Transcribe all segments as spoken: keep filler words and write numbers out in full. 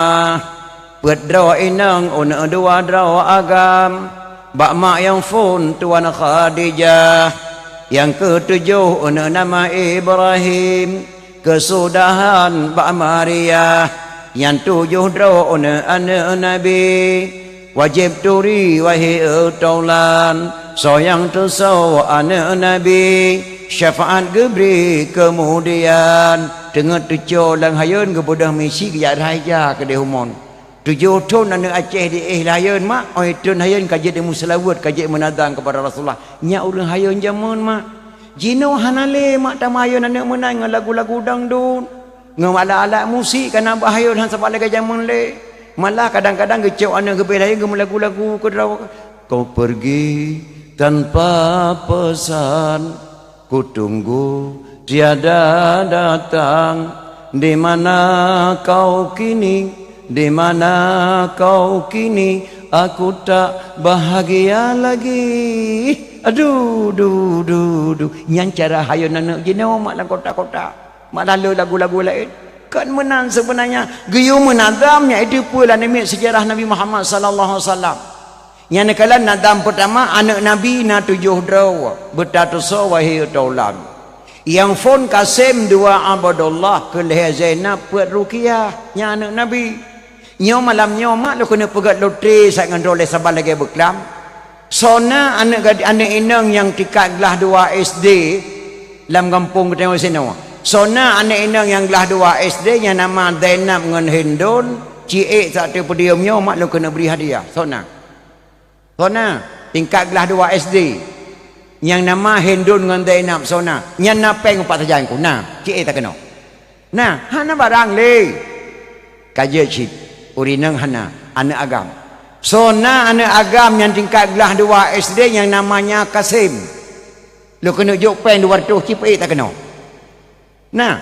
Peuet droe inong, uneuk dua droe agam, bak mak nyang phon Tuan Khadijah. Nyang keutujoh uneuk nama Ibrahim, keusudahan bak Maria. Nyang tujoh droe uneuk aneuk Nabi, wajéb turi wahé taulan. Soe nyang tusoe aneuk Nabi, syafaat geubri keumudian. Teungeut teucok lam hayeuen, geubeudôh misi geujak raja keudeh umon. Tujoh thon aneuk Aceh diéh lam hayeuen, mak, óh thon hayeuen ka jeuet meuseulaweuet, ka jeuet meunadam keupada Rasulullah. Nyak ureuëng hayeuen jameun, mak. Jinoe hana lé, mak, tamayeuen aneuk meunan ngon lagu-lagu dangdut. Ngon alat-alat musik ka na bak hayeuen, hana saban lagée jameun lé. Malah kadang-kadang geucok aneuk geubri lam hayeuen geumeulagu-lagu keudroe. Kau pergi tanpa pesan, kutunggu tiada datang. Di mana kau kini? Di mana kau kini? Aku tak bahagia lagi. Aduh, duh, duh, duh. Nyan cara hayeuen aneuk jinoe, mak, lam kota-kota. Mak, lalu lagu-lagu laén. Kon meunan seubeunanya. Geuyue meunadam, nyan itu peue lam namiet seujarah Nabi Muhammad sallallahu alaihi wasallam. Nyang neukalon nadam peutama, aneuk Nabi na tujoh droe, beutatusoe wahé taulan. Nyang phon Kasem, dua Abdullah, keu lhée Zainab, peuet Ruqayyah, nyan aneuk Nabi. Nyoe malam nyoe, mak, lôn keuneuk peugét lotre sat ngon droe lé saban lagée beuklam. Soe na aneuk gad-, aneuk inong nyang tingkat glah dua S D lam gampông geutanyoe sinoe. Soe na aneuk inong nyang glah dua S D nyang nama Zainab ngon Hindun, ciek sat teupeudiom nyoe, mak, lôn keuneuk bri hadiah. Soe na? Soe na, tingkat glah dua S D. Nyang nama Hindun ngon Zainab, soe na. Nyan na péng upat sajan ku, na, ciek takeunoe. Na, hana barang lé. Ka jeuet cit, ureuëng inong hana, aneuk agam. Soe na aneuk agam nyang tingkat glah dua S D nyang namanya Kasem. Lôn keuneuk jok péng dua ratus, ci peuék takeunoe. Nah,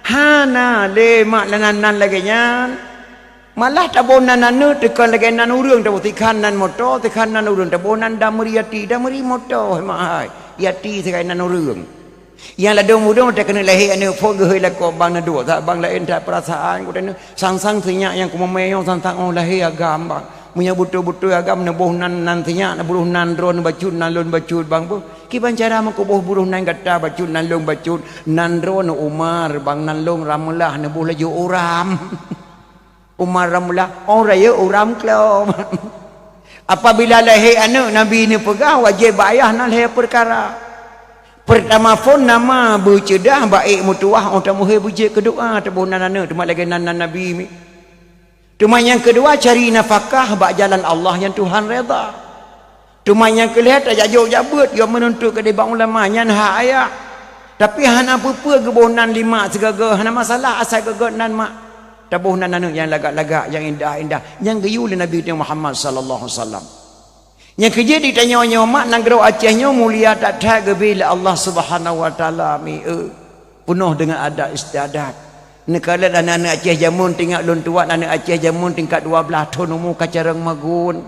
hana lé, mak, lagée nan, nan lagée nyan. Malah taboh nan aneuk teuka lagée nan ureuëng, taboh sikhan nan moto, sikhan nan ureuëng, taboh nan damri yati, damri moto, mak hai. Yati sigai nan ureuëng. Nyang ladom udong teuka keuneuk lahé aneuk phon geuhôi lakoe bang na duek, that bang laén that peurasaan ku teuneuk. Sang-sang sinyak nyang kumumé nyoe sang-sang óh lahé agam bang. Meunyoe beutôi-beutôi agam neuboh nan, nan sinyak, neuboh nan droe neubacut, nan lôn bacut bang beuh. Kiban cara meukuboh buroh nan gata bacut, nan lôn bacut, nan droe neu Umar bang, nan lôn Ramlah, neuboh laju Uram. Umar Ramlah, oh rayeuk Uram Klom. Apabila lahé aneuk Nabi neupeugah, wajéb bak ayah na lhée peukara. Peurtama phon nama beuceudah, baék meutuwah, óh tameuhôi beujeuet keu doá, taboh nan aneuk, teuma lagée nan, nan Nabi mi. Teuma nyang keudua, cari nafakah bak jalan Allah nyang Tuhan redha. Teuma nyang keulhée, tajak jok jak beuet, yoh meununtut keudeh bak ulama, nyan hak ayah. Tapi hana peue-peue geuboh nan lé mak sigoe-goe, hana masalah, asai geugot nan mak. Taboh nan aneuk nyang lagak-lagak, nyang indah-indah, nyang geuyue lé Nabi Muhammad sallallahu alaihi wasallam. Nyang keujeuet di tanyoe nyoe, mak, nanggroe Aceh nyoe mulia that-that geubri lé Allah Subhanahu wa Taala, mi, eu, peunoh deungon adat istiadat. Neukalon aneuk-aneuk Aceh jameun, teuingat lôn tuan, aneuk Aceh jameun tingkat dua blaih thon umu ka carông magun,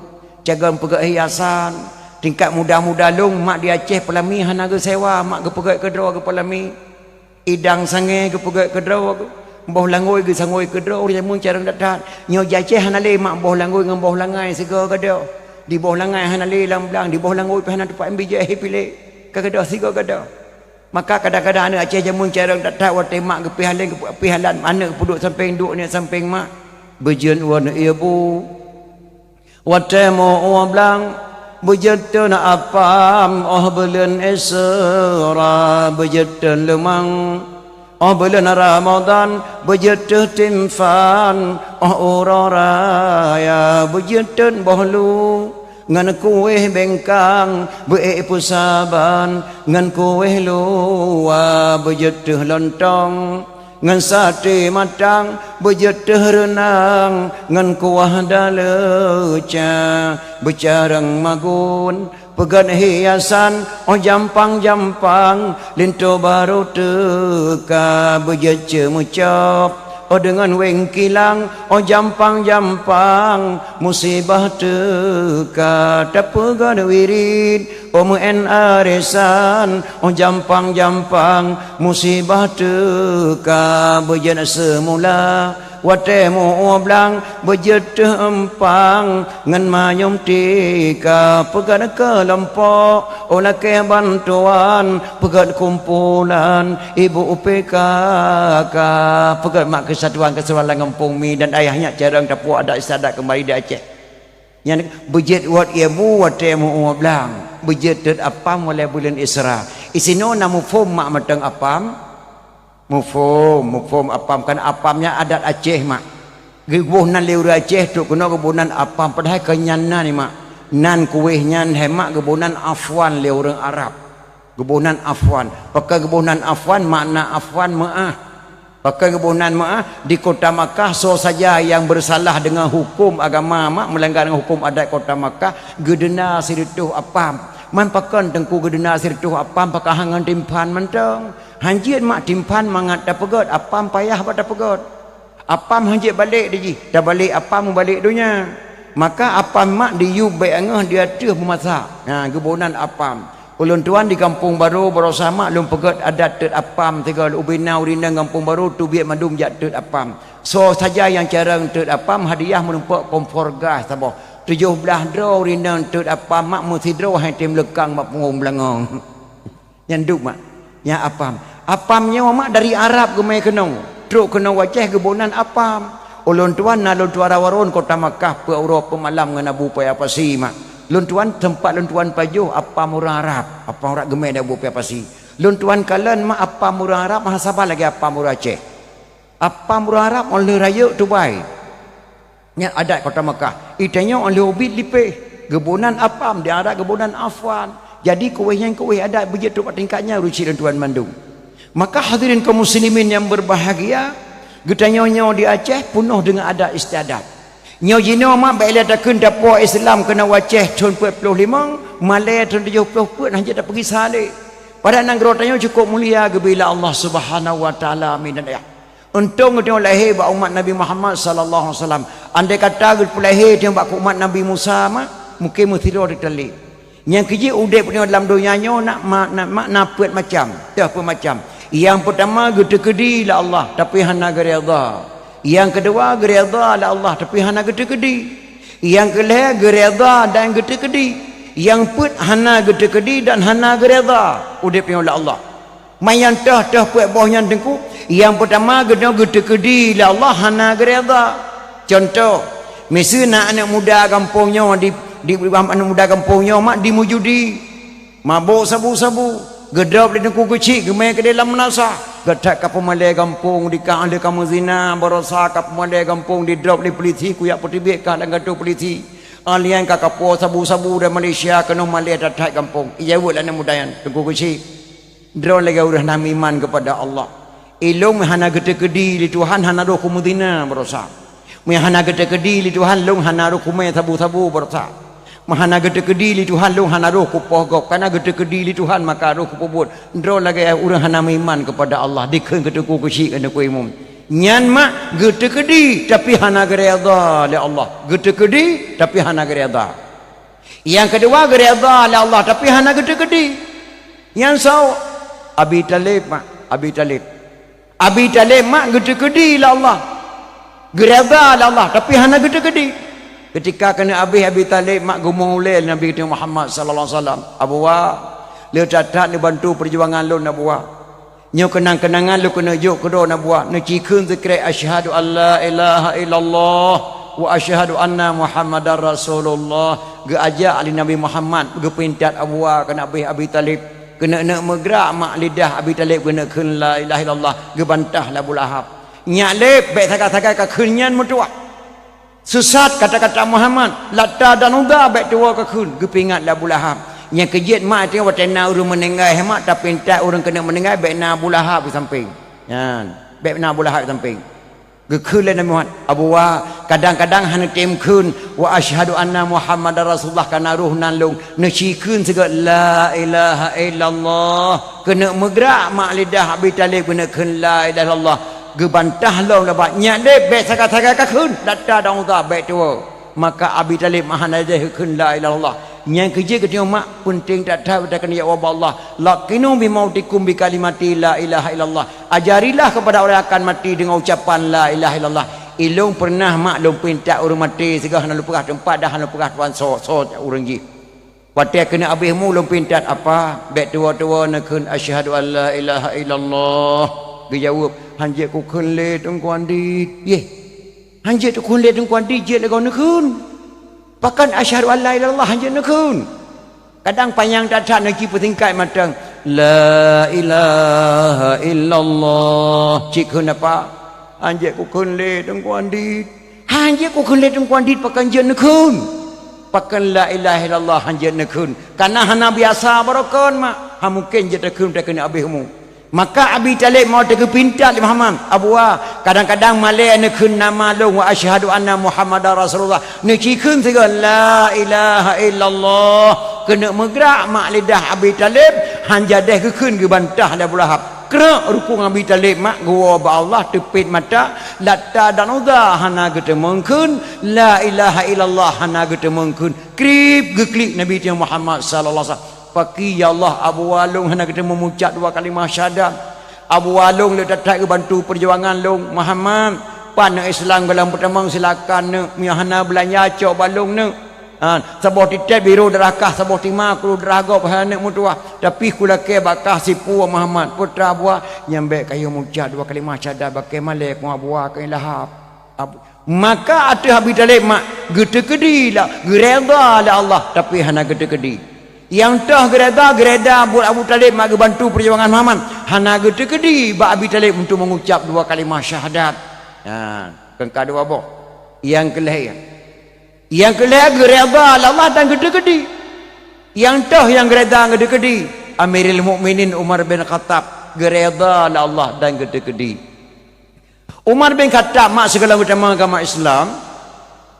carông peugét hiasan. Tingkat muda-muda lôn, mak, di Aceh peulami hana geusewa, mak, geupeugét keudroe geupeulami. Idang sangée geupeugét keudroe, boh langôi geusangôi keudroe, ureuëng jameun carông that-that. Nyoe di Aceh hana lé, mak, boh langôi ngon boh langai sigoe gadoh. Di boh langai hana lé lam blang, di boh langôi pih hana teumpat bijéh piléh. Ka gadoh sigoe gadoh. Maka kadang-kadang aneuk Aceh jameun carông that-that, watée mak geupih aleng, geupih alat, aneuk geupeudok sampéng duek, aneuk sampéng mak. Beujeuet wan ié bu. Watée meu ueh blang, beujeuet teun apam, óh buleuen Isra, beujeuet teun leumang, óh buleuen Ramadhan, beujeuet teuh timphan, óh uroe raya, beujeuet teun boh lu, ngon kueh bengkang, beuék peusaban, ngon kueh luwa, beujeuet teuh lontong. Ngon saté matang, beujeuet teuh reunang, ngon kuah daleuca, beucarông magun, peugét hiasan, óh jampang-jampang, linto barô teuka, beujeuet ceumeucop, óh deungon wéng kilang, óh jampang-jampang, musibah teuka, tapeugét wirit, óh meu'en arisan, óh jampang-jampang, musibah teuka, beujeuet seumula, Watée meu-ueh blang beujeuet teuh eumpang ngon manyum tika, peugét keulompok, oh lakée bantuan, peugét kumpulan, ibu P K K, peugét mak keusatuan-keusatuan lam gampông mi dan ayah nyak carông tapuak adat istiadat keumbali di Aceh. Nyan beujeuet wot ié bu watée meu-ueh blang, beujeuet teuet apam watée buleuen Isra. Isinoe na muphom mak mantong apam? Muphom, muphom apam, kan apam nyan adat Aceh mak. Geuboh nan lé ureuëng Aceh trok keunoe geuboh nan apam, padahai kon nyan nan mak. Nan kuéh nyan hai mak geuboh nan afwan lé ureuëng Arab. Geuboh nan afwan. Pakon geuboh nan afwan, makna afwan meuáh. Pakon geuboh nan meuáh, di kota Makkah soe saja nyang beusalah deungon huköm agama mak, meulanggar deungon huköm adat kota Makkah, geudeunda sireutôh apam. Man pakon teungku geudeunda sireutôh apam, pakon han ngon timphan mantong? Han jeuet mak timphan mangat tapeugét, apam payah bak tapeugét. Apam han jeuet balek di jih, tabalek apam meubalek donya. Maka apam mak diyub bék angoh di ateueh meumasak. Ha, geuboh nan apam. Ulôn tuan di Gampông Barô barosa mak lôn peugét adat teuet apam sigoe, ubé na ureuëng inong Gampông Barô teubiet mandum jak teuet apam. Soe saja nyang carông teuet apam hadiah meurumpok kompor gas saboh. Tujoh blaih droe ureuëng inong teuet apam mak meusidroe hai tem leukang bak punggong beulangong. Nyan duek mak. Nyan apam. Apam nyoe mak dari Arab geumé keunoe. Trok keunoe u Aceh geuboh nan apam. Ulôn tuan na lôn tuan Rawarôn kota Makkah peuet uroe peumalam ngon Abu Paya Pasi mak. Lôn tuan teumpat lôn tuan pajoh apam ureuëng Arab. Apam ureuëng geumé di Abu Paya Pasi. Lôn tuan kalon mak apam ureuëng Arab hana saban lagée apam ureuëng Aceh. Apam ureuëng Arab óh lheueh rayeuk tubai. Nyan adat kota Makkah. Itanyoe óh lheueh ubit lipéh, geuboh nan apam, di Arab geuboh nan afwan. Jadi kuéh nyan kuéh adat beujeuet trok bak tingkat nyan ureuëng cit lôn tuan mandum. Maka hadirin kaum muslimin nyang berbahagia, geutanyoe nyoe di Aceh peunoh deungon adat istiadat. Nyoe jinoe mak bék lé takheun tapuak Islam keunoe u Aceh thon peuet ploh limong, malée thon tujoh ploh peuet hana jeuet tapeugisa lé. Padahai nanggroe tanyoe cukôp mulia geubila Allah Subhanahu wa Taala, amin dan ya. Untông geutanyoe lahé bak umat Nabi Muhammad sallallahu alaihi wasallam. Andai kata geupeulahé tanyoe bak umat Nabi Musa mak, mungken meusidroe teutalé. Nyang keujeuet udeb tanyoe lam donya nyoe na, ma-, na, ma-, na peuet macam, teuh peuet macam. Nyang peutama geuteukeudi lé Allah, tapi hana geuredha. Nyang keudua geuredha lé Allah, tapi hana geuteukeudi. Nyang keulhée geuredha dan geuteukeudi. Nyang peuet hana geuteukeudi dan hana geuredha udeb tanyoe lé Allah. Manyang teuh-teuh peuet boh nyan teungku, nyang peutama geutanyoe geuteukeudi lé Allah hana geuredha. Cuntoh, miseue na aneuëk muda gampông nyoe di, di, aneuëk muda gampông nyoe mak di meujudi, mabök sabu-sabu, geudrob lé teungku keuchik geumé keudeh lam meunasah, geuthat ka peumalée gampông di ka lheueh ka meuzina, barosa ka peumalée gampông didrob lé peulisi kujak peuteubiet ka lam gato peulisi. Alian ka kapoh sabu-sabu dari Malaysia keunoe malée that-that gampông. Ijaweueb lé aneuëk muda nyan teungku keuchik. Droe lagée ureuëng hana meuiman keupada Allah. Ilôn meuhana geuteukeudi lé Tuhan hana roh kumeuzina barosa. Meuhana geuteukeudi lé Tuhan lôn hana roh kumé sabu-sabu barosa. Meuhana geuteukeudi lé Tuhan lôn hana roh kupoh gob. Kana geuteukeudi lé Tuhan maka roh kupeubuet. Droe lagée ureuëng hana meuiman keupada Allah dikheun keu teungku keuchik keu teungku imum. Nyan mak geuteukeudi tapi hana geuredha lé Allah. Geuteukeudi tapi hana geuredha. Nyang keudua geuredha lé Allah tapi hana geuteukeudi. Nyan soe? Abi Talib mak, Abi Talib. Abi Talib mak geuteukeudi lé Allah. Geuredha lé Allah tapi hana geuteukeudi. Keutika keuneuk abéh Abi Talib mak geumong ulée lé Nabi geutanyoe Muhammad sallallahu alaihi wasallam, "Abuwa, lé that-that neubantu peujuangan lôn Abuwa." Nyoe keunang-keunangan lôn keuneuk jok keu droe na buah. Neucikheun sikrek, "Asyhadu an la ilaha illallah wa asyhadu anna Muhammadar Rasulullah." Geuajak lé Nabi Muhammad, geupeuintat Abu Wa keuneuk abéh Abi Talib. Keuneuk-neuk meugrak mak lidah Abi Talib keuneuk kheun la ilaha illallah, geubantah lé Abu Lahab. Nyak lép, bék sagai-sagai kakheun nyan meutuah. Seusat kata-kata Muhammad, Lata dan Uzza bék tuwoe kakheun, geupeuingat lé Abu Lahab. Nyang keujeuet mak watée na ureuëng meuninggai, mak tapintat ureuëng keuneuk meuninggai bék na Abu Lahab di sampéng. Nyan, bék na Abu Lahab di sampéng. Geukheun lé Nabi Muhammad, Abu Wa, kadang-kadang hana tem kheun, "Wa asyhadu anna Muhammadar Rasulullah," kana roh nan lôn, neucikheun sigoe, "La ilaha illallah." Keuneuk meugrak mak lidah Abi Talib keuneuk kheun la ilaha illallah. Geubantah lom lé Abu Wa, "Nyak lép, bék sagai-sagai kakheun, Lata dan Uzza bék tuwoe." Maka Abi Talib meuhana jih kheun la ilaha illallah. Nyang keujeuet geutanyoe mak peunteng that-that bak takheun ya Allah. "Laqinu bi mautikum bi kalimati la ilaha illallah." Ajarilah kepada orang akan mati dengan ucapan la ilaha illallah. Ilôn peureunah mak lôn pintat ureuëng maté sigoe hana lôn peugah teumpat dan hana lôn peugah tuan soe, soe ureuëng jih. Watée keuneuk abéh mu lôn pintat apa, bék tuwoe-tuwoe neukheun, "Asyhadu an la ilaha illallah." Geujaweueb, "Hanjeuet kukheun lé Teungku Andit." Yeh. Hanjeuet kukheun lé Teungku Andit jeuet lé goe neukheun. Pakon asyhadu an la ilaha illallah hanjeuet neukheun. Kadang panyang that-that neuci peusingkat mantong, "La ilaha illallah." Cit kheun apa? "Hanjeuet kukheun lé Teungku Andit." Hanjeuet kukheun lé Teungku Andit pakon jeuet neukheun. Pakon la ilaha illallah hanjeuet neukheun. Kana hana biasa barokon mak. Ha mungken jeuet takheun takheun abéh mu. Maka Abi Thalib mau teugeupintat lé Muhammad, "Abuwa, kadang-kadang malée neukheun nama lôn wa asyhadu anna Muhammadar Rasulullah. Neucikheun sigoe la ilaha illallah." Keuneuk meugrak mak lidah Abi Thalib, han jadeh geukheun geubantah lé Abu Lahab. Krek rukung Abi Thalib mak geuwoe bak Allah teupet mata, Lata dan Uzza hana geuteumeung kheun, la ilaha illallah hana geuteumeung kheun. Krib geuklik Nabi Muhammad sallallahu alaihi wasallam. Paki, "Ya Allah, Abuwa lôn hana geuteumeung mucab dua kalimah syahadat. Abuwa lôn le that-that geubantu peujuangan lôn, Muhammad. Pan neuk Islam gohlom peutamong silakan neuk, meunyoe hana beulanja cok bak lôn neuk. Ha, saboh titet biro darah kah, saboh tima kulu darah gob hana neuk meutuwah. Tapi kulakée bak kah sipue Muhammad, putra Abuwa, nyang bék kayue mucab dua kalimah syahadat bakée malée keu Abuwa keu Lahab." Abu, maka ateueh Abi Thalib mak geuteukeudi lah, geureda lé Allah, tapi hana geuteukeudi. Nyang toh geureda, geureda buet Abu Thalib mak geubantu peujuangan Muhammad, hana geuteukeudi bak Abi Thalib untuk mengucap dua kalimah syahadat. Ha, keungka dua boh. Nyang keulhèe. Nyang keulhèe geureda lé Allah dan geuteukeudi. Nyang toh nyang geureda geuteukeudi, Amirul Mukminin Umar bin Khattab geureda lé Allah dan geuteukeudi. Umar bin Khattab mak sigohlom geutamong agama Islam,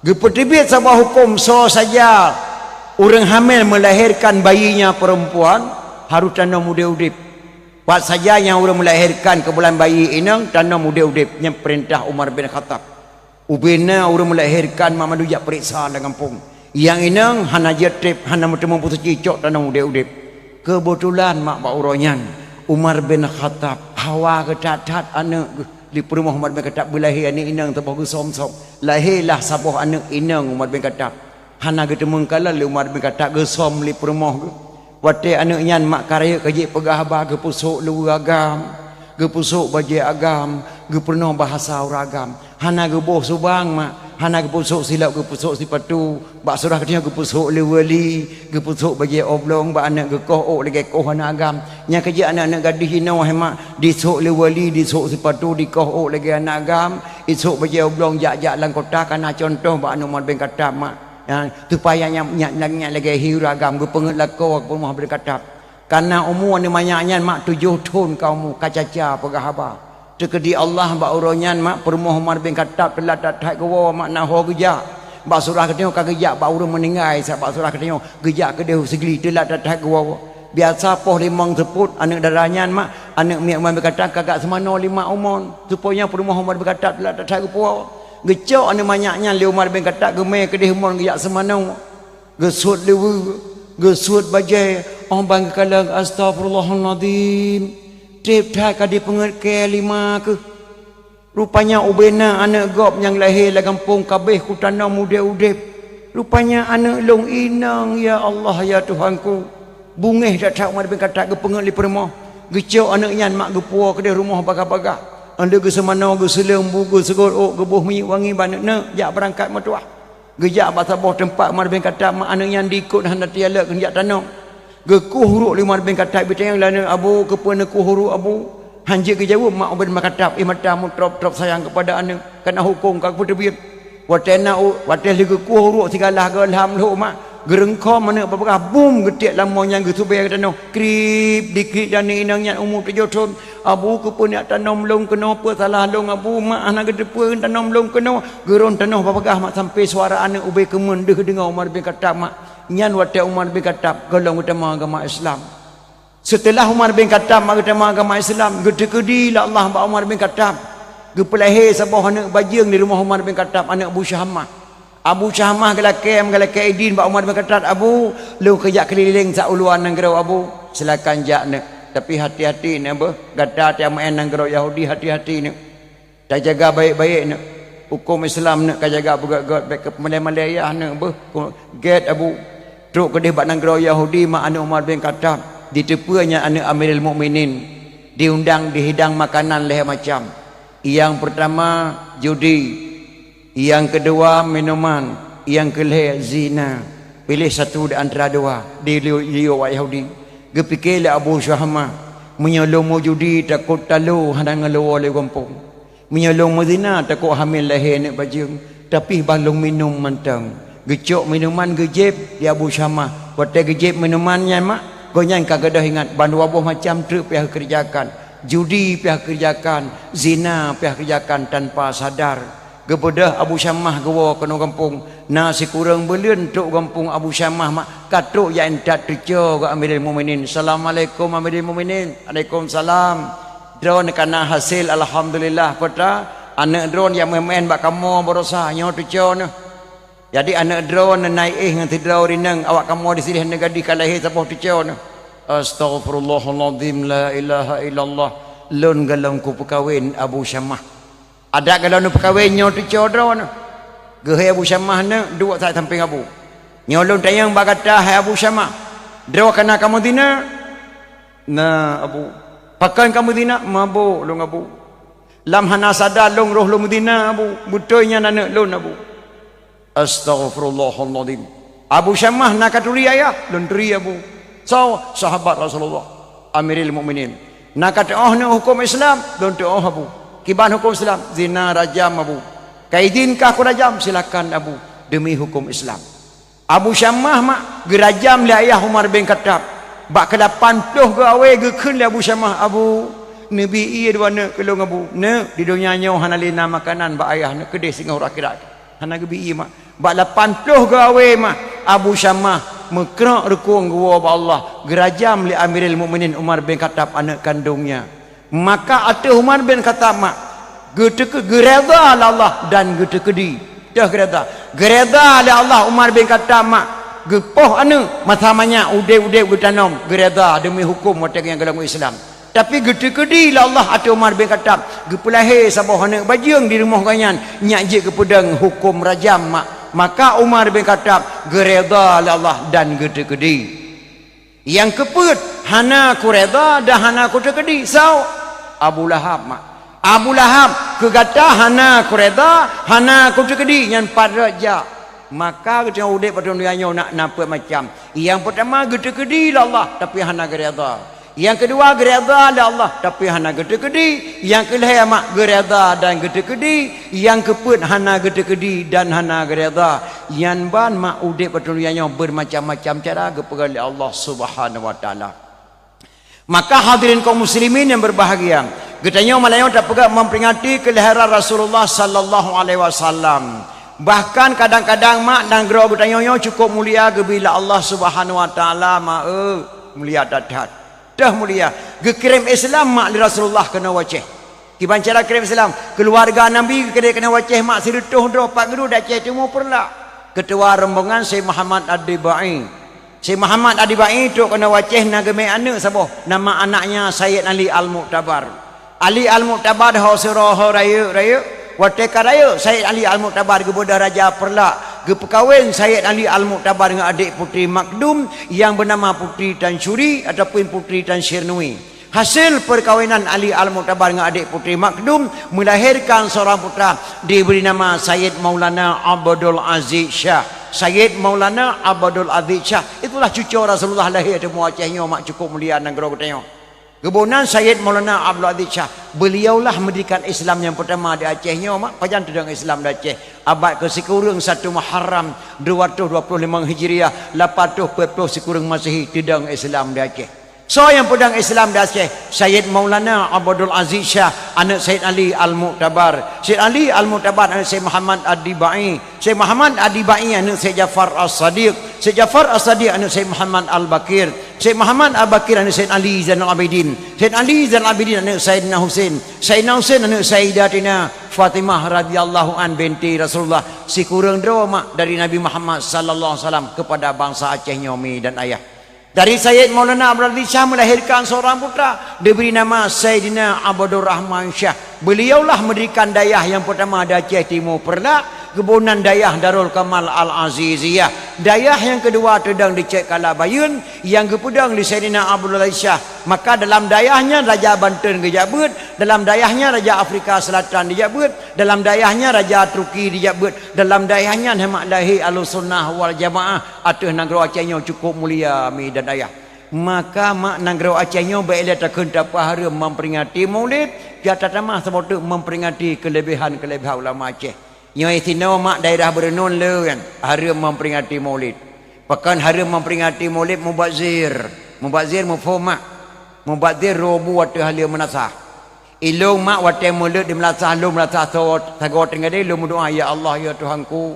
geupeuteubiet saboh huköm soe saja ureuëng hamil melahirkan bayinya perempuan harus tanom udeb-udeb. Pat saja nyang ureuëng melahirkan keubulan bayi inong tanom udeb-udeb, nyan peurintah Umar bin Khattab. Ubena ureuëng melahirkan mak mandum jak peuriksa lam gampông. Nyang inong hana jeuet treb, hana meuteumé peusuci cok tanom udeb-udeb. Keubeutulan mak bak uroe nyan Umar bin Khattab hawa geuthat-that aneuëk geuh. Di peurumoh Umar bin Khattab beulahé aneuëk inong saboh geusöm-söm. Lahé lah saboh aneuëk inong Umar bin Khattab. Hana geuteumeung kalon lé Umar bin Khattab geusöm lé peurumoh geuh. Watée aneuëk nyan mak ka rayeuk ka jeuet peugah haba geupeusok luweue agam, geupeusok bajée agam, geupeurunoe bahasa ureuëng agam. Hana geuboh subang mak, hana geupeusok silop geupeusok sipatu, bak surah geutanyoe geupeusok lé wali, geupeusok bajée oblong bak aneuëk geukoh ôk lagée koh aneuëk agam. Nyang keujeuet aneuëk-aneuëk gadih jinoe hai mak, disok lé wali, disok sipatu, dikoh ôk lagée aneuëk agam, isok bajée oblong jak-jak lam kota kana cuntoh bak aneuëk Umar bin Khattab mak. Ya, supaya nyan, nyan, nyan, nyan lagée hi ureuëng agam geupeungeut lakoe keu peurumoh Umar bin Khattab. Kana umu aneuëk manyak nyan mak tujoh thon ka umu ka caca peugah haba. Teukeudi Allah bak uroe nyan mak peurumoh Umar bin Khattab teulat that-that geuwoe mak na ho geujak. Bak surah geutanyoe ka geujak bak ureuëng meuninggai sa bak surah geutanyoe geujak keudeh u Sigli teulat that-that geuwoe. Biasa poh limong seupôt aneuëk dara nyan mak aneuëk miet Umar bin Khattab ka gak seumanoe lima umon. Supaya peurumoh Umar bin Khattab teulat that-that geupuwoe. Geucok aneuëk manyak nyan lé Umar bin Khattab geumé keudeh umon geujak seumanoe. Geusuet luweue, geusuet bajée, óh ban geukalon, "Astaghfirullahalazim, treb that ka dipeungeut kée lima keuh. Rupanya ubena aneuëk gob nyang lahé lam gampông ka abéh kutanom udeb-udeb. Rupanya aneuëk lôn inong, ya Allah, ya Tuhanku." Beungéh that-that Umar bin Khattab geupeungeut lé peurumoh. Geucok aneuëk nyan mak geupuwoe keudeh rumoh bagah-bagah. Óh lheueh geuseumanoe, geuseuleueng bu, geuseugot ôk, geuboh minyeuk wangi bak aneuëk-neuëk jak beurangkat meutuwah. Geujak bak saboh teumpat Umar bin Khattab mak aneuëk nyan diikot hana teujalok keuneuk jak tanom. Geukueh uruek lé Umar bin Khattab, geutanyong lé aneuëk, "Abu, keupeue neukueh uruek, Abu?" Hanjeuet geujaweueb mak Umar bin Khattab, éh mata meutrôb-trôb sayang keupada aneuëk, kana huköm ka geupeuteubiet. Watée na u-, watée lheueh geukueh uruek sigalah geuh lham lhok mak, geureungkhom aneuëk bak bagah bum geutiek lam mo nyang geusubée tanoh, krib diklik dan inong nyan umu tujoh thon. "Abu, keupeue neujak tanom lôn keunoe, peue salah lôn, Abu?" "Mak hana geuteupeue tanom lôn keunoe." Geurôn tanoh bak bagah mak sampoe suara aneuëk ubé keumeun deuh deungoe Umar bin Khattab mak. Nyan watée Umar bin Khattab gohlom geutamong agama Islam. Seuteulah Umar bin Khattab mak geutamong agama Islam, geuteukeudi lé Allah bak Umar bin Khattab. Geupeulahé saboh aneuëk bajeueng di rumoh Umar bin Khattab, aneuëk Abu Syamah. Abu Syamah geulakée, geulakée idin bak Umar bin Khattab, "Abu, lôn keujak keulileng sa u luwa nanggroe, Abu." "Silakan jak, neuk. Tapi hati-hati neuk beuh, gata tameu'en nanggroe Yahudi, hati-hati neuk. Tajaga baék-baék neuk." Huköm Islam neuk ka jaga beugét-gét, bék keu peumalée-malée yah neuk beuh. Gét Abu, trok keudeh bak nanggroe Yahudi mak aneuëk Umar bin Khattab, jiteupeue nyan aneuëk Amirul Mukminin, diundang dihidang makanan lhée macam. Nyang peurtama judi, nyang keudua minuman, nyang keulhée zina. Piléh satu di antara dua, di lieu-lieu awak Yahudi. Geupike lé Abu Syamah, "Meunyoe lôn meujudi, takot talo hana ngon lôn woe lé gampông. Meunyoe lôn meuzina, takot hamé lahé aneuëk bajeueng, tapi bah lôn minum mantong." Geucok minuman geujéb di Abu Syamah. Watée geujéb minuman nyan mak, gobnyan ka gadôh ingat bandua boh macam treuk piah geukeureujakan. Judi piah geukeureujakan, zina piah geukeureujakan tanpa sadar. Geubeudôh Abu Syamah geuwoe keunoe gampông. Na sikureueng buleuen trok gampông Abu Syamah mak, ka trok jak intat teucoe keu Amirul Mukminin. "Assalamualaikum Amirul Mukminin." "Waalaikumsalam." "Droeneuh ka na hasil, alhamdulillah, peue ta? Aneuëk droeneuh nyang meuén-meuén bak kamoe baroesa nyoe teucoe neuh. Jadi aneuëk droeneuh na i-éh ngon sidroe rineueng, awak kamoe di sideh neugadih ka lahé saboh teucoe neuh." "Astaghfirullahalazim, la ilaha illallah. Lôn gohlom kupeukawen Abu Syamah. Adak gohlom neupeukawen nyoe teucoe droeneuh." Geuhôi Abu Syamah neuëk duek sampéng Abu. "Nyoe lôn tanyong bak gata hai Abu Syamah, droe ka na kamoe zina?" "Na Abu." "Pakon kamoe zina?" "Mabök lôn Abu. Lam hana sadar lôn roh lôn meuzina Abu. Beutôi nyan aneuëk lôn Abu." "Astaghfirullahalazim. Abu Syamah na katuri ayah?" "Lôn turi Abu." "Soe?" "Sahabat Rasulullah, Amirul Mukminin." "Na kateuoh neuëk huköm Islam?" "Lôn teuoh Abu." "Kiban huköm Islam?" "Zina rajam Abu." "Ka izinkah kurajam?" "Silakan Abu, demi huköm Islam." Abu Syamah mak geurajam lé ayah Umar bin Khattab. Bak keulapan ploh geuawé geukheun lé Abu Syamah, "Abu, neubi ié dua neuëk keu lôn Abu. Neuëk, di donya nyoe hana lé na makanan bak ayah neuëk keudeh singoh uroe akhirat." Hana geubi ié mak. Bak lapan ploh geuawé mak, Abu Syamah meukrok rukong geuwoe bak Allah, geurajam lé Amirul Mukminin Umar bin Khattab aneuëk kandongnya. Maka ateueh Umar bin Khattab mak, geuteuke-, geureda lé Allah dan geuteukeudi. Teuh geureda. Geureda lé Allah Umar bin Khattab mak, geupoh aneuëk masa manyak udeb-udeb geutanom, geureda demi huköm watée nyang golom Islam. Tapi geuteukeudi lé Allah ateueh Umar bin Khattab, geupeulahé saboh aneuëk bajeueng di rumoh gobnyan, nyak jeuet geupeudong huköm rajam mak. Maka Umar bin Khattab geureda lé Allah dan geuteukeudi. Nyang keupeuet, hana kureda dan hana kuteukeudi. Soe? Abu Lahab mak. Abu Lahab, keu gata hana kureda, hana kuteukeudi, nyan pat rot jak. Maka geutanyoe udeb ateueh donya nyoe na, na peuet macam. Nyang peurtama geuteukeudi lé Allah, tapi hana geureda. Nyang keudua geureda lé Allah, tapi hana geuteukeudi. Nyang keulhée mak geureda dan geuteukeudi. Nyang keupeuet hana geuteukeudi dan hana geureda. Nyan ban mak udeb ateueh donya nyoe beumacam-macam cara geupeugah lé Allah Subhanahu wa Taala. Maka hadirin kaum muslimin yang berbahagia, geutanyoe malam nyoe tapeugah memperingati kelahiran Rasulullah sallallahu alaihi wasallam. Bahkan kadang-kadang mak nanggroe geutanyoe nyoe cukup mulia geubi lé Allah Subhanahu wa Taala, mak, eh, mulia that-that. Teuh mulia, geukirém Islam mak lé Rasulullah keunoe u Aceh. Kiban cara kirém Islam, keuluwarga Nabi geukirém keunoe u Aceh mak sireutôh droe pat guru di Aceh Timu Peureulak. Keutua rombongan Syekh Muhammad Ad-Dibai. Syekh Muhammad Ad-Dibai trok keunoe u Aceh na geumé aneuëk saboh, nama anaknya Sayyid Ali Al-Mu'tabar. Ali Al-Mu'tabar ho sidroe ho rayeuk-rayeuk, watée ka rayeuk Sayyid Ali Al-Mu'tabar geubeudôh Raja Peureulak, geupeukawen Sayyid Ali Al-Mu'tabar ngon adék Putri Makdum nyang beunama Putri Tan Syuri ataupun Putri Tan Syirnui. Hasil peukawinan Ali Al-Mu'tabar ngon adék Putri Makdum meulahérkan seurang putra, dibri nama Sayyid Maulana Abdul Aziz Syah. Sayyid Maulana Abdul Aziz Syah, itulah cucoe Rasulullah lahé ateueh mua Aceh nyoe mak cukup mulia nanggroe geutanyoe. Geubonan Sayyid Maulana Abdul Aziz Syah, beliaulah mendirikan Islam nyang peurtama di Aceh nyoe mak. Pajan teudong Islam di Aceh? Abad keu sikureueng satu Muharram dua ratus dua puluh lima Hijriah, lapan ratus peuet ploh sikureueng Masehi teudong Islam di Aceh. Soe nyang peudong Islam di Aceh? Sayyid Maulana Abdul Aziz Syah, aneuëk Sayyid Ali Al-Mu'tabar. Sayyid Ali Al-Mu'tabar aneuëk Sayyid Muhammad Ad-Dibai. Sayyid Muhammad Ad-Dibai aneuëk Sayyid Ja'far As-Sadiq. Sayyid Ja'far As-Sadiq aneuëk Sayyid Muhammad Al-Baqir. Sayyid Muhammad Al-Baqir aneuëk Sayyid Ali Zainal Abidin. Sayyid Ali Zainal Abidin aneuëk Sayyidina Husain. Sayyidina Husain aneuëk Sayyidatina Fatimah radhiyallahu an binti Rasulullah. Sikureueng droe mak dari Nabi Muhammad sallallahu alaihi wasallam kepada bangsa Aceh nyoe mi dan ayah. Dari Sayyid Maulana Abdul Aziz Syah melahirkan seorang putra, diberi nama Sayyidina Abdul Rahman Syah. Beliaulah mendirikan dayah nyang pertama di Aceh Timur Peureulak, geuboh nan Dayah Darul Kamal Al-Aziziyah. Dayah nyang keudua teudong di Cek Kala Bayeuen, nyang geupeudong lé Saidina Abdullah Syah. Maka dalam dayah nyan Raja Banten geujak beuet, dalam dayah nyan Raja Afrika Selatan dijak beuet, dalam dayah nyan Raja Turki dijak beuet, dalam dayah nyan hana lahé Ahlussunnah wal Jamaah ateueh nanggroe Aceh nyoe cukup mulia mi dan ayah. Maka mak nanggroe Aceh nyoe bèk lé takheun tapeuhareuem memperingati Maulid, piah tatamah saboh teuk memperingati keuleubèhan-keuleubèhan ulama Aceh. Nyoe sinoe mak daerah Beureunuen le kan, hareuem memperingati Maulid. Pakon hareuem memperingati Maulid mubazir. Mubazir muphom mak. Mubazir roh bu ateueh haleue meunasah. Ilôn mak watèe meuleuet di meunasah, lôn meunasah sagoe teungadé lôn meudoa, "Ya Allah, ya Tuhanku,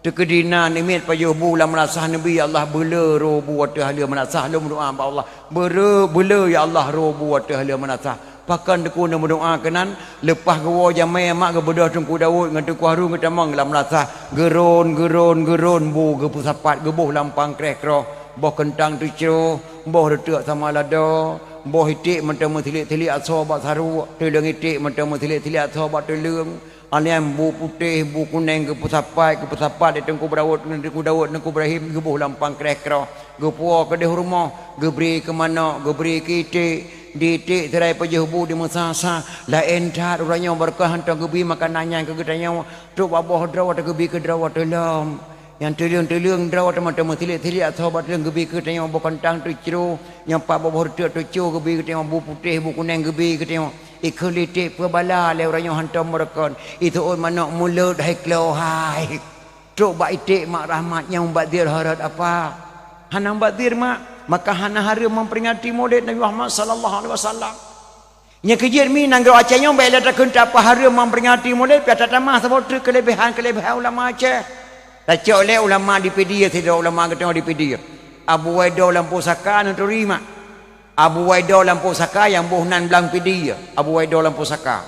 teukeudi na namiet pajoh bu lam meunasah neubi, ya Allah, beuleu roh bu ateueh haleue meunasah." Lôn meudoa bak Allah, "Beuleu, beuleu, ya Allah, roh bu ateueh haleue meunasah." Pakon teungku neumeudoa keunan, leupah geuwoe jamèe mak geubeudôh Teungku Daud ngon Teungku Harun geutamong lam meunasah, geuron, geuron, geuron bu geupeusapat geuboh lam pangkreh kroh, boh keuntang teucroh, boh reuteuek sama lado, boh iték mantong meusilik-silik asoe bak saruek, teuleueng iték mantong meusilik-silik asoe bak teuleueng, alèh nyan bu putéh, bu kunèng geupeusapat, geupeusapat lé Teungku Daud, Teungku Daud, Teungku Ibrahim geuboh lam pangkreh kroh, geupuwoe keudéh rumoh, geubri keu manok, geubri keu iték, di iték sira pajoh bu di meunasah. Laén that uroe nyoe barokon hantom geubi makanan nyan keu geutanyoe, trok bak boh droe teuh geubi keu droe teuh lom. Nyang teuleueng-teuleueng droe teuma teumeusilik-silik asoe bak teuleueng geubi keu tanyoe, boh keuntang teucroh, nyang pat boh-boh reuteuek teucroh geubi keu tanyoe, bu putéh, bu kunèng geubi keu tanyoe. Ikheun iték peue bala lé uroe nyoe hantom meureukon. Iseuôt manok mulot hai klo hai. Trok bak iték mak rahmat nyang mubazir hareuet apa? Hana mubazir mak, maka hana hareuem memperingati Maulid Nabi Muhammad sallallahu alaihi wasallam. Nyang keujeuet mi nanggroe Aceh nyoe bèk lé takheun tapeuhareuem memperingati Maulid, piah tatamah saboh teuk keuleubèhan-keuleubèhan ulama Aceh. Tacok lé ulama di Pidie sidroe ulama geutanyoe di Pidie. Abu Waido lam pusaka neuturi mak. Abu Waido lam pusaka nyang boh nan blang Pidie. Abu Waido lam pusaka.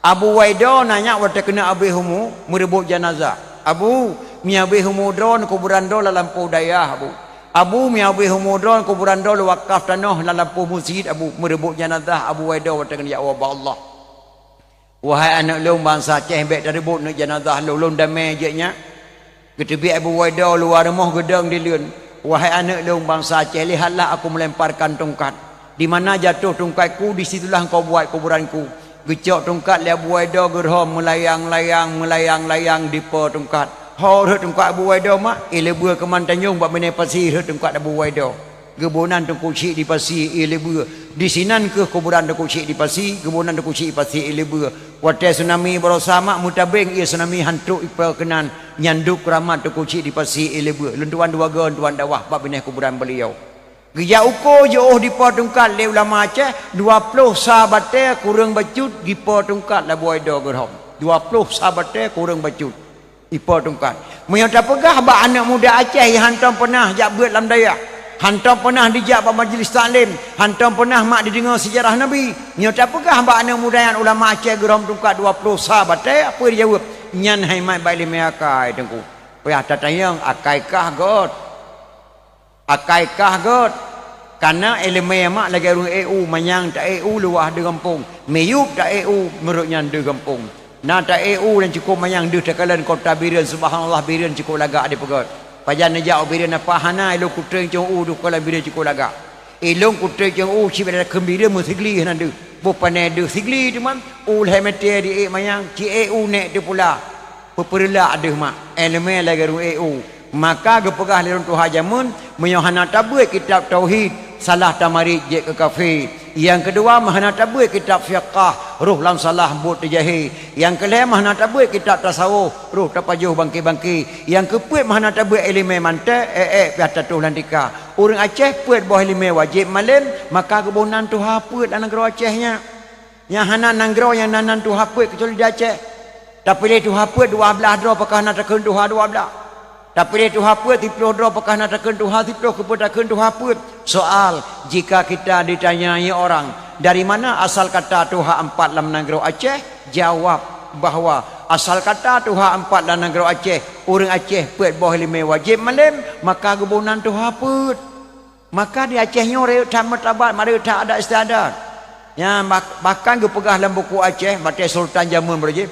Abu Waido na nyak watèe keuneuk abéh umu meureubot janazah. "Abu, mi abéh umu droe kuburan droe lam lampôh dayah, Abu. Abu, mi abéh umu droe kuburan droe lôn wakaf tanoh lam lampôh meuseujid, Abu." Meureubot janazah Abu Waido watèe keuneuk jak woe bak Allah. "Wahai aneuk lôn bansa Aceh, bèk tareubot neuk janazah lôn, lôn damé jeuet nyak." Geuteubiet Abu Waido luwa rumoh geudong dileuen, "Wahai aneuk lôn bansa Aceh, lihatlah aku melemparkan tungkat. Di mana jatuh tungkatku, di situlah engkau buat kuburanku." Geucok tungkat lé Abu Waido geurhom meulayang-layang, meulayang-layang dipo tungkat. Ho rhot tungkat Abu Waido mak, ié leubue keuman tanyong bak binéh pasi rhot tungkat Abu Waido. Geuboh nan Teungku Chik di Pasi ié leubue. Disinan kheueh kuburan Teungku Chik di Pasi, geuboh nan Teungku Chik di Pasi ié leubue. Watèe tsunami barosa mak meutabeng ié tsunami han trok ipo keunan, nyan dub keuramat Teungku Chik di Pasi ié leubue. Lôn tuan dua goe tuan dakwah bak binéh kuburan beliau. Geujak uko jiôh dipo tungkat lé ulama Aceh, dua ploh sa batèe kureueng bacut dipo tungkat lé Abu Waido geurhom. Dua ploh sa batèe kureueng bacut. Ipo tungkat. Meunyoe tapeugah bak aneuk muda Aceh nyang hantom peunah jak beuet lam dayah, hantom peunah dijak bak majlis taklim, hantom peunah mak jideungoe seujarah Nabi, meunyoe tapeugah bak aneuk muda nyan ulama Aceh geurhom tungkat dua ploh sa batèe, peue jijaweueb? Nyan hai mat bak ileumèe akai, Teungku. Payah tatanyong, akai kah göt. Akai kah göt. Kana ileumèe mak lagèe ureueng E U, manyang ta-E U luwah deuh gampông, miyueb ta-E U meurok nyan deuh gampông. Na ta-E U nyang cukôp manyang deuh takalon kota Bireuen, subhanallah, Bireuen cukôp lagak dipeugöt. Pajan neujak u Bireuen apa hana, ilôn kutreng cong u deuh kalon Bireuen cukôp lagak. Ilôn kutreng cong u cit bak takheun Bireuen meusigli hana deuh. Boh panè deuh sigli teuma, u lhèe mètè di ék manyang, ci-E U nèk teupula. Peupeureulak deuh mak, ileumèe lagèe ureueng E U. Maka geupeugah lé ureueng tuha jameun, meunyoe hana tabeuet kitab tauhid, salah tamarit jeuet keu kafé. Nyang keudua, meuhana tabeuet kitab fiqah, roh lam salah buet teujahé. Nyang keulhèe, meuhana tabeuet kitab tasawuf, roh tapajoh bangké-bangké. Nyang keupeuet, meuhana tabeuet ileumèe mantek, èk-èk piah tatuh lam tika. Ureueng Aceh peuet boh ileumèe wajéb malém, maka geuboh nan tuha peuet lam nanggroe Aceh nyan. Nyang hana nanggroe nyang na nan tuha peuet keucuali di Aceh. Tapiléh tuha peuet dua blaih droe pakon hana takheun tuha dua blaih. Tapiléh tuha peuet siploh droe pakon hana takheun tuha siploh, keupeue takheun tuha peuet. Soal, jika kita ditanyai orang, "Dari mana asal kata tuha empat lam nanggroe Aceh?" Jawab bahwa asal kata tuha empat lam nanggroe Aceh, ureueng Aceh peuet boh ileumèe wajéb malém, maka geuboh nan tuha peuet. Maka di Aceh nyoe rayeuk that martabat, rayeuk that adat istiadat. Nyan bah-, bahkan geupeugah lam buku Aceh, watée Sultan jameun beurajih,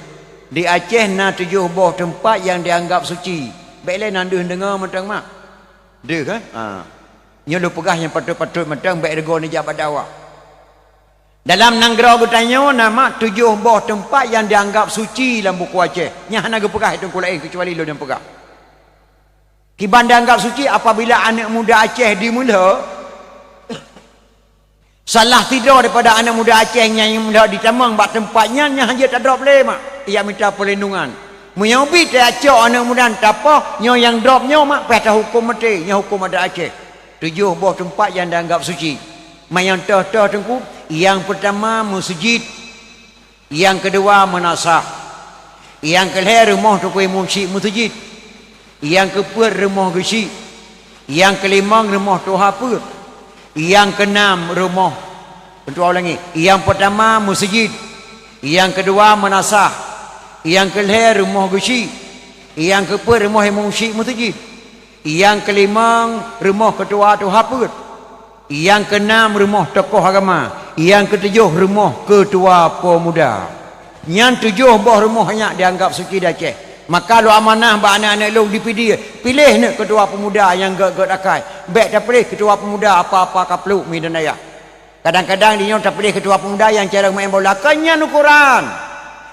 di Aceh na tujoh boh teumpat nyang dianggap suci. Bék lé nan deuh deungoe mantong mak. Deuh kan? Ha. Nyoe lôn peugah nyang patôt-patôt mantong bék rigoe neujak bak dakwah. Dalam nanggroe geutanyoe na mak tujoh boh teumpat nyang dianggap suci lam buku Aceh. Nyang hana geupeugah lé teungku laén keucuali lôn nyang peugah. Kiban dianggap suci apabila aneuëk muda Aceh dimeulhö, salah sidroe daripada aneuëk muda Aceh nyang meulhö ditamong bak teumpat nyan, nyan hana jeuet tadrop lé mak, ia mita peulindungan. Meunyoe bit tacok aneuëk muda nyan tapoh, nyoe nyang drop nyoe mak, payah tahuköm maté, nyoe huköm adat Aceh. Tujoh boh teumpat nyang dianggap suci. Manyang toh-toh teungku, nyang peurtama meuseujid, nyang keudua meunasah, nyang keulhée rumoh teungku imum syik meuseujid, nyang keupeuet rumoh geusyik, nyang keulimong rumoh tuha peuet, nyang keunam rumoh, ulangi, nyang peurtama meuseujid, nyang keudua meunasah, nyang keulhée rumoh geusyik, nyang keupeuet rumoh imum syik meuseujid, nyang keulimong rumoh keutua tuha peuet, nyang keunam rumoh tokoh agama, nyang keutujoh rumoh keutua peumuda. Nyan tujoh boh rumoh nyan dianggap suci di Aceh. Maka lôn amanah bak aneuëk-aneuëk lôn di Pidie, piléh neuëk keutua peumuda nyang gét-gét akai. Bék tapiléh keutua peumuda apa-apa kapluk mi dan ayah. Kadang-kadang di nyoe tapiléh keutua peumuda nyang carông maén bola, kon nyan ukoran.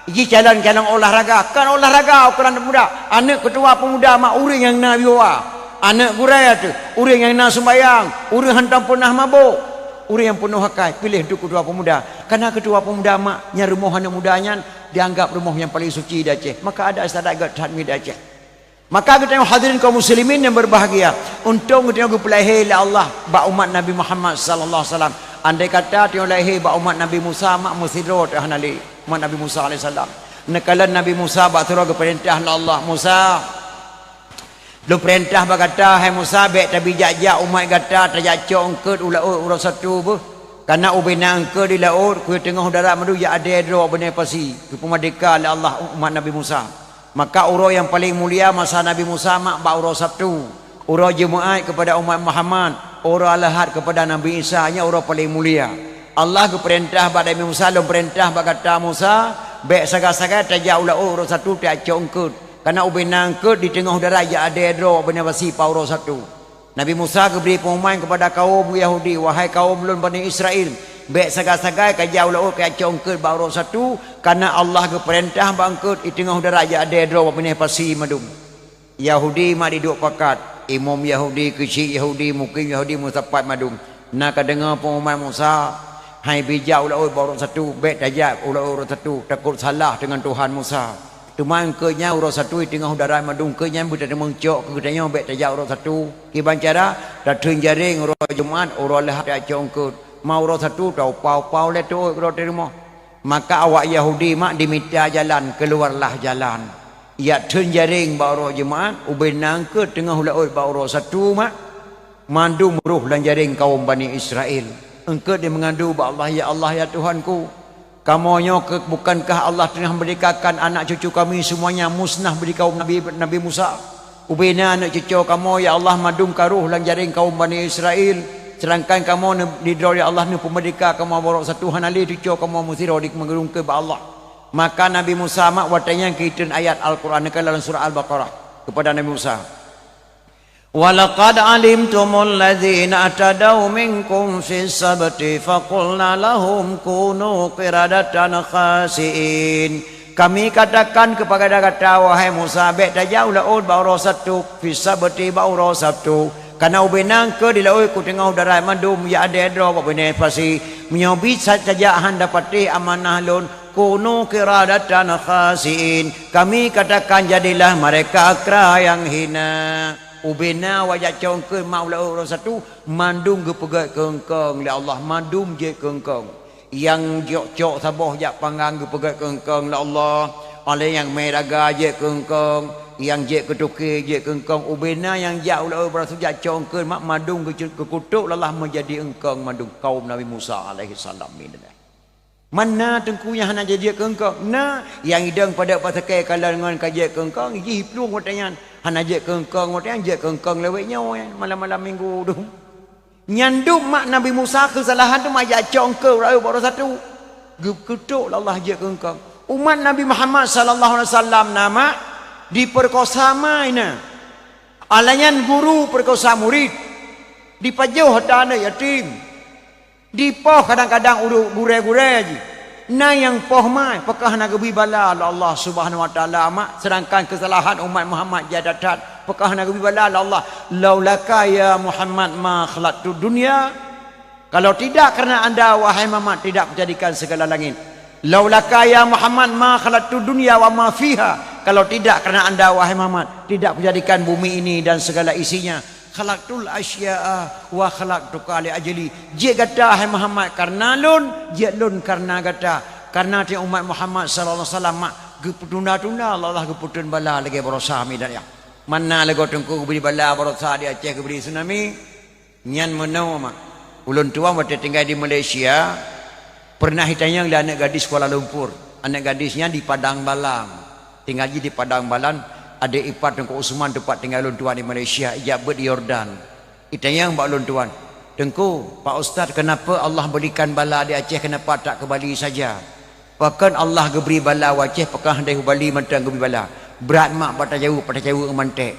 Jih calon-calon olahraga, kon olahraga ukoran peumuda. Aneuëk keutua peumuda mak ureuëng nyang na wibawa. Aneuëk gurée teuh, ureuëng nyang na sumbayang, ureuëng hantom peunah mabök, ureuëng nyang peunoh akai, piléh untuk keutua peumuda. Karena keutua peumuda mak nyang rumoh aneuëk muda nyan dianggap rumoh nyang paleng suci di Aceh. Maka adat istiadat gét that mi di Aceh. Maka geutanyoe hadirin kaum muslimin nyang berbahagia, untông geutanyoe geupeulahé lé Allah bak umat Nabi Muhammad sallallahu alaihi wasallam. Andai kata tanyoe lahé bak umat Nabi Musa, mak meusidroe teuh hana lé umat Nabi Musa alaihissalam. Neukalon Nabi Musa bak sidroe geupeurintah lé Allah, "Musa, lôn peurintah bak gata, hai Musa, bék tabijak-jak umat gata tajak cok eungkôt u laôt uroe satu beuh. Karena ubena eungkôt di laôt, keu teungoh darat mandum jak adée droe beunéh pasi." Geupeumeurdeka lé Allah umat Nabi Musa. Maka uroe nyang paleng mulia masa Nabi Musa mak bak uroe Sabtu, uroe Jumeu'at keupada umat Muhammad, uroe Ahad keupada Nabi Isa, nyan uroe paleng mulia. Allah geupeurintah bak Nabi Musa, "Lôn peurintah bak gata Musa, bék sagai-sagai tajak u laôt uroe Sabtu tajak cok eungkôt, karena ubena eungkôt di teungoh darat jak adée droe beunéh pasi bak uroe Sabtu." Nabi Musa geubri peunguman keupada kaum Yahudi, "Wahai kaum lôn Bani Israel, bék sagai-sagai kajak u laôt kajak cok eungkôt bak uroe Sabtu, karena Allah geupeurintah bak eungkôt di teungoh darat jak adée droe bak beunéh pasi mandum." Yahudi mak diduek pakat, imum Yahudi, keuchik Yahudi, mukim Yahudi meusapat mandum. Na kadeungoe peunguman Musa, hai bijak u laôt bak uroe Sabtu, bék tajak u laôt uroe Sabtu, takot salah deungon Tuhan Musa. Teuma eungkôt nyan uroe Sabtu di teungoh darat mandum, eungkôt nyan beuteumeung cok keu geutanyoe bék tajak uroe Sabtu. Kiban cara, tatheun jaréng uroe Jumeu'at, uroe Ahad tajak cok eungkôt. Ma uroe Sabtu taupa-upa ulée teuôt keudroe teurimong. Maka awak Yahudi mak dimita jalan, keuluwarlah jalan. Jak theun jaréng bak uroe Jumeu'at, ubena eungkôt teungoh u laôt bak uroe Sabtu mak. Mandum roh lam jaréng kaum Bani Israel. Eungkôt di meungadu bak Allah, "Ya Allah, ya Tuhanku, kamoe nyoe keu, bukankah Allah teungoh meurdekakan anak cucu kami seumuanya musnah bri kaum Nabi, Nabi Musa? Ubena aneuëk cucoe kamoe, ya Allah, mandum ka roh lam jaréng kaum Bani Israel, seudangkan kamoe neu-, di droe, ya Allah, neupeumeurdeka kamoe bak uroe Sabtu, hana lé cucoe kamoe meusidroe di meungeurungkée bak Allah." Maka Nabi Musa mak watée nyan geukheun ayat Al-Qur'an, neukalon lam surah Al-Baqarah keupada Nabi Musa. "Wa laqad alimtumul ladzina i'tadaw minkum fis sabti faqulna lahum kunu qiradatan khasi'in." Kami katakan keupada gata, wahai Musa, bék tajak u laôt bak uroe Sabtu, fis sabti, bak uroe Sabtu. Karena ubena eungkôt di laôt keu teungoh darat mandum jak adée droe bak beunéh pasi. Meunyoe bit saja han tapatéh amanah lôn, kunu qiradatan khasi'in. Kami katakan, jadilah mereka kra nyang hina. Ubena awak jak cok eungkôt mak u laôt uroe Sabtu, mandum geupeugét keu eungkôt lé Allah, mandum jeuet keu eungkôt. Nyang jok-cok saboh jak panggang geupeugét keu eungkôt lé Allah, alé nyang mé daga jeuet keu eungkôt, nyang jeuet keu toké jeuet keu eungkôt. Ubena nyang jak u laôt uroe Sabtu jak cok eungkôt mak, mandum geucut-, geukutok lé Allah meujadi eungkôt mandum kaum Nabi Musa alaihissalam. Mana teungku nyang hana jeuet keu eungkôt? Na, nyang idong padub pasakée kalon ngon ka jeuet keu eungkôt, jih plueng watée nyan. Hana jeuet keu eungkôt watée nyan, jeuet keu eungkôt lawét nyoe, malam-malam minggu dum. Nyan dum mak Nabi Musa keusalahan tu mak jak cok eungkôt rayeuk bak droe satu. Geukeutok lé Allah jeuet keu eungkôt. Umat Nabi Muhammad sallallahu alaihi wasallam na mak diperkosa ma inan. Alah nyan guru perkosa murid. Dipajoh hareuta aneuk yatim. Dipoh kadang-kadang ureuëng gurée-gurée jih. Na nyang poh ma, pakon hana geubri bala lé Allah Subhanahu wa Taala mak, seudangkan keusalahan umat Muhammad jai that-that, pakon hana geubri bala lé Allah. Laulaka ya Muhammad ma khalaqtud dunya. Kalau tidak karena anda wahai Muhammad, tidak kujadikan segala langit. Laulaka ya Muhammad ma khalaqtud dunya wa ma fiha. Kalau tidak karena anda wahai Muhammad, tidak kujadikan bumi ini dan segala isinya. Khalaqtul asya'a wa khalaqtuka li ajli. Jeuet gata hai Muhammad karena lôn, jeuet lôn karena gata. Karena tiep umat Muhammad sallallahu alaihi wasallam mak geupeutunda-tunda, Allah, Allah geupeuteun bala lagée baroesa midan nyan. Mana lagoe Teungku geubri bala baroesa di Aceh geubri tsunami. Nyan meunoe mak. Ulôn tuan watée tinggai di Malaysia, pernah itanyong lé aneuk gadis Kuala Lumpur. Aneuk gadis nyan di Padang Balang. Tinggai jih di Padang Balang, adék ipar Teungku Usman teumpat tinggai ulôn tuan di Malaysia, ijak beuet di Yordan. Itanyong bak ulôn tuan, "Teungku, Pak Ustaz, kenapa Allah berikan bala di Aceh, kenapa tak ke Bali saja?" Pakon Allah geubri bala u Aceh, pakon hana u Bali mantong geubri bala? Brat mak bak tajaweueb, bak tajaweueb mantek.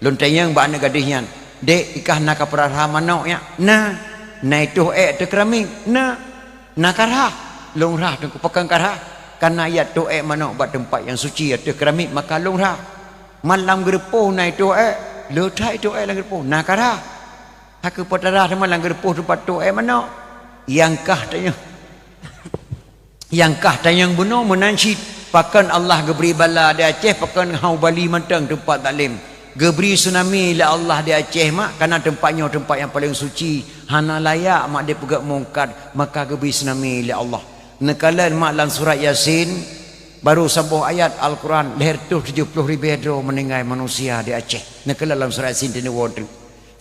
Lôn tanyong bak aneuk gadis nyan, "Dek, i kah na kapeurara manok nyak?" "Na." "Na itôh ék ateueh keuramik?" "Na." "Na karhah?" "Lôn rhah, Teungku." "Pakon karhah?" "Karena ijak tôh ék manok bak teumpat nyang suci ateueh keuramik, maka lôn rhah." "Man lam geureupôh na itôh ék?" "Le that itôh ék lam geureupôh." "Na karhah?" "Hana keupeurara teuma lam geureupôh teumpat tôh ék manok." Nyang kah tanyong. Nyang kah tanyong bunoe meunan cit, pakon Allah geubri bala di Aceh, pakon hana u Bali mantong teumpat taklim. Geubri tsunami lé Allah di Aceh mak, karena teumpat nyoe teumpat nyang paleng suci, hana layak mak dipeugét mungkat, maka geubri tsunami lé Allah. Neukalon mak lam surat Yasin, baru saboh ayat Al-Quran, lhèe reutôh tujoh ploh ribèe droe meuninggai manusia di Aceh. Neukalon lam surat Yasin teuneuk woe treuk.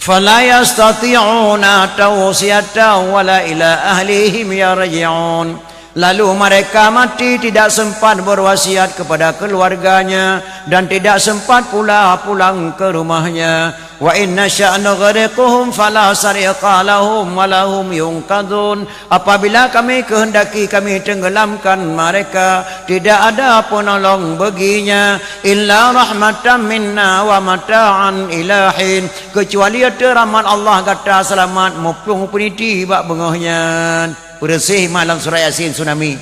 "Fala yastati'una tawsiyatan wala ila ahlihim yarji'un." Lalu mereka mati tidak sempat berwasiat kepada keluarganya dan tidak sempat pula pulang ke rumahnya. "Wa in nasya' nughriqhum fala sariqa lahum wa lahum yunqadhun." Apabila Kami kehendaki, Kami tenggelamkan mereka, tidak ada penolong baginya, illa rahmatan minna wa mata'an ila hin, kecuali ateueh rahmat Allah gata seulamat muplong peuniti bak beungoh nyan. Peureuséh mak lam surat Yasin tsunami.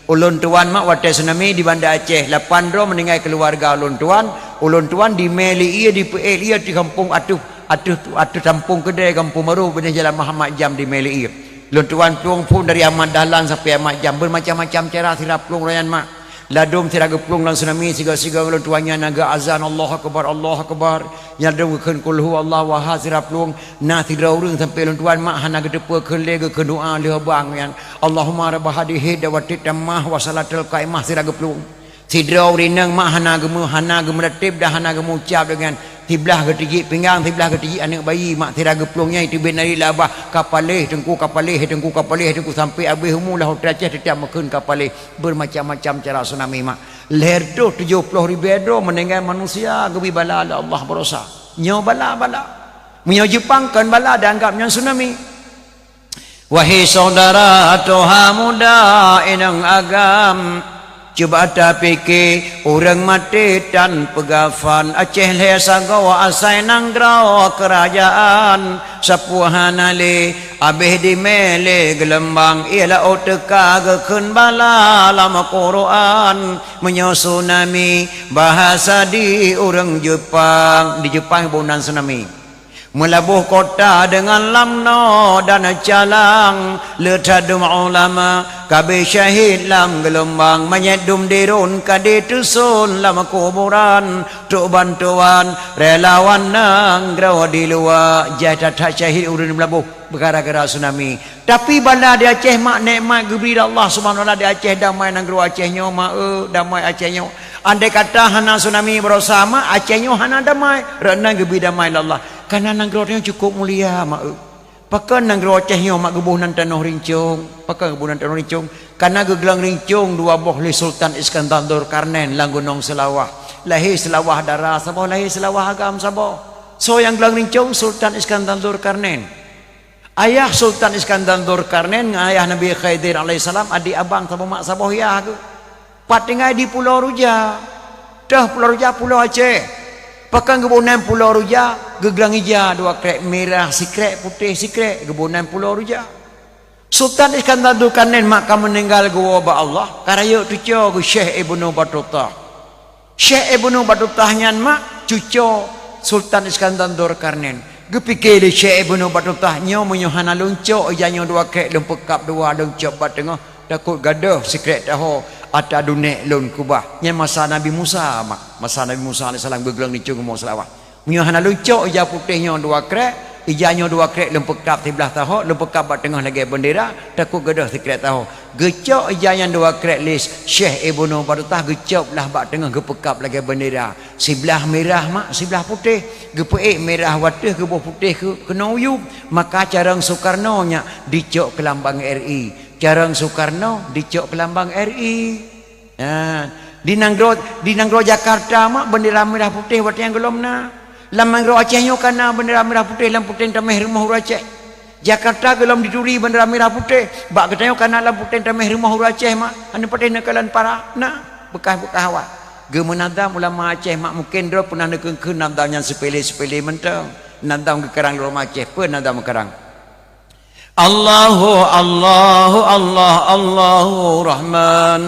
Ulôn tuan mak watèe tsunami di Banda Aceh, lapan droe meuninggai keuluwarga ulôn tuan. Ulôn tuan dimè lé ié, dipeuék lé ié di gampông ateueh, ateueh, ateueh tampông keudè Gampông Barô, binéh Jalan Muhammad Jam dimè lé ié. Lôn tuan plueng phôn dari Ahmad Dahlan sampai Ahmad Jam, beumacam-macam cara sira plueng lagèe nyan mak. Ladôm sira geuplueng lam tsunami, sigoe-sigoe lôn tuan nyan na geu-azan, "Allahu Akbar, Allahu Akbar." Nyan ladôm geukheun, "Qul huwallahu ahad," sira plueng. Na sidroe ureueng sampai lôn tuan mak hana geuteupeue kheun lé, geukheun doa lheueh bang nyan, "Allahumma rabba hadhihi da'wati tammah wa salatil qaimah," sira geuplueng. Sidroe ureueng inong mak hana geumeu-, hana geumeuratéb dan hana geumeuucab deungon siblah geutijik pinggang, siblah geutijik aneuk bayi, mak sira geuplueng nyan teubiet nari labah, "Ka paléh Teungku, ka paléh Teungku, ka paléh Teungku," sampai abéh umu lam watèe Aceh teutap meukheun ka paléh. Beumacam-macam cara tsunami mak. Lhèe reutôh tujoh ploh ribèe droe meuninggai manusia geubri bala lé Allah baroesa. Nyoe bala-bala. Meunyoe Jeupang kon bala, dianggap nyan tsunami. Wahai syedara tuha muda inong agam, cuba tapike ureueng maté tan peugafan, Aceh lhèe sagoe asai nanggroe keurajeuen, sapeue hana lé abéh dimè lé geulombang, ié laôt teuka geukheun bala lam Quran. Meunyoe tsunami bahasa di ureueng Jeupang, di Jeupang bunan tsunami. Meulaboh kota deungon lam noe dan calang, le that dum ulama ka abéh syahid lam geulombang, manyét dum dirun ka diteuson lam kuburan. Trok bantuan relawan nanggroe di luwa, jai that-that syahid ureueng di Meulaboh gara-gara tsunami. Tapi bala di Aceh mak, nekmat geubri lé Allah Subhanahu wa Taala di Aceh, damai nanggroe Aceh nyoe mak, eh, damai Aceh nyoe. Andai kata hana tsunami baroesa mak, Aceh nyoe hana damai, rot nan geubri damai lé Allah. Karena nanggroe nyoe cukup mulia mak, eh. Pakon nanggroe Aceh nyoe mak geuboh nan tanoh rincong? Pakon geuboh nan tanoh rincong? Karena geugleueng rincong dua boh lé Sultan Iskandar Zulkarnain lam Gunong Seulawah. Lahé Seulawah dara saboh, lahé Seulawah agam saboh. Soe nyang gleueng rincong? Sultan Iskandar Zulkarnain. Ayah Sultan Iskandar Dzulkarnain ngon ayah Nabi Khidir alaihissalam, adik abang saboh mak saboh yah geuh. Pat tinggai di Pulo Ruja. Teuh Pulo Ruja, Pulo Aceh. Pakon geuboh nan Pulo Ruja, geuglang ija dua krek, mirah sikrek, putéh sikrek, geuboh nan Pulo Ruja. Sultan Iskandar Dzulkarnain mak ka meuninggai geuwoe bak Allah, ka rayeuk cucoe geuh Syekh Ibnu Batutah. Syekh Ibnu Batutah nyan mak cucoe Sultan Iskandar Dzulkarnain. Geupike lé Syekh Ibnu Batutah, "Nyoe meunyoe hana lôn cok ija nyoe dua krek, lôn peukab dua, lôn cok bak teungoh, takot gadôh sikrek taho ata dunek lôn keubah." Nyan masa Nabi Musa mak. Masa Nabi Musa alaihissalam geuglang nicong rumoh seulawah. "Meunyoe hana lôn cok ija putéh nyoe dua krek, ija nyoe dua krek lôn peukab siblah taho, lôn peukab bak teungoh lagée beundera, takot gadôh sikrek taho." Geucok ija nyan dua krek lé Syekh Ibnu Batutah, geucok blah bak teungoh, geupeukab lagée beundera. Siblah mirah mak, siblah putéh. Geupeuék mirah u ateueh, geuboh putéh keu-, keunoe u yueb. Maka carông Soekarno nyan dicok keu lambang R I. Carông Soekarno dicok keu lambang R I. Ha, di nanggroe, di nanggroe Jakarta mak beundera mirah putéh watée nyan gohlom na. Lam nanggroe Aceh nyoe ka na beundera mirah putéh lam puténg tameh rumoh ureuëng Aceh. Jakarta gohlom dituri beundera mirah putéh, bak geutanyoe ka na lam puténg tameh rumoh ureuëng Aceh mak, hana patéh neukalon para, na beukaih-beukaih awak. Geumeunadam ulama Aceh mak, mungken droe peunah neukheun-kheun nadam nyang seupele-seupele mantong. Nadam geukarang lé ulama Aceh, peue nadam geukarang? Allahu, Allahu, Allah, Allahu Rahman.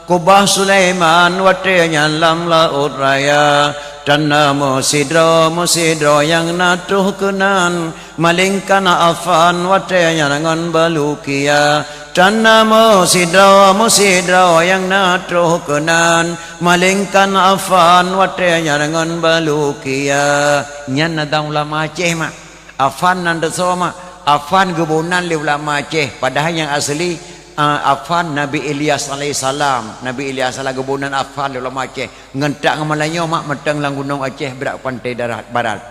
Kubah Sulaiman watée nyan lam laôt raya. Tan na meusidroe, meusidroe nyang na troh keunan, malingkan Afan watée nyan ngon Balukia. Tan na meusidroe, meusidroe nyang na troh keunan, malingkan Afan watée nyan ngon Balukia. Nyan nadam ulama Aceh mak. Afan nan desya mak, Afan geuboh nan lé ulama Aceh, padahai nyang asli, eh, Afan Nabi Ilyas alaihissalam. Nabi Ilyas alaihissalam geuboh nan Afan lé ulama Aceh. Ngon tak ngon malam nyoe mak, mantong lam gunong Aceh brat pantai darat barat.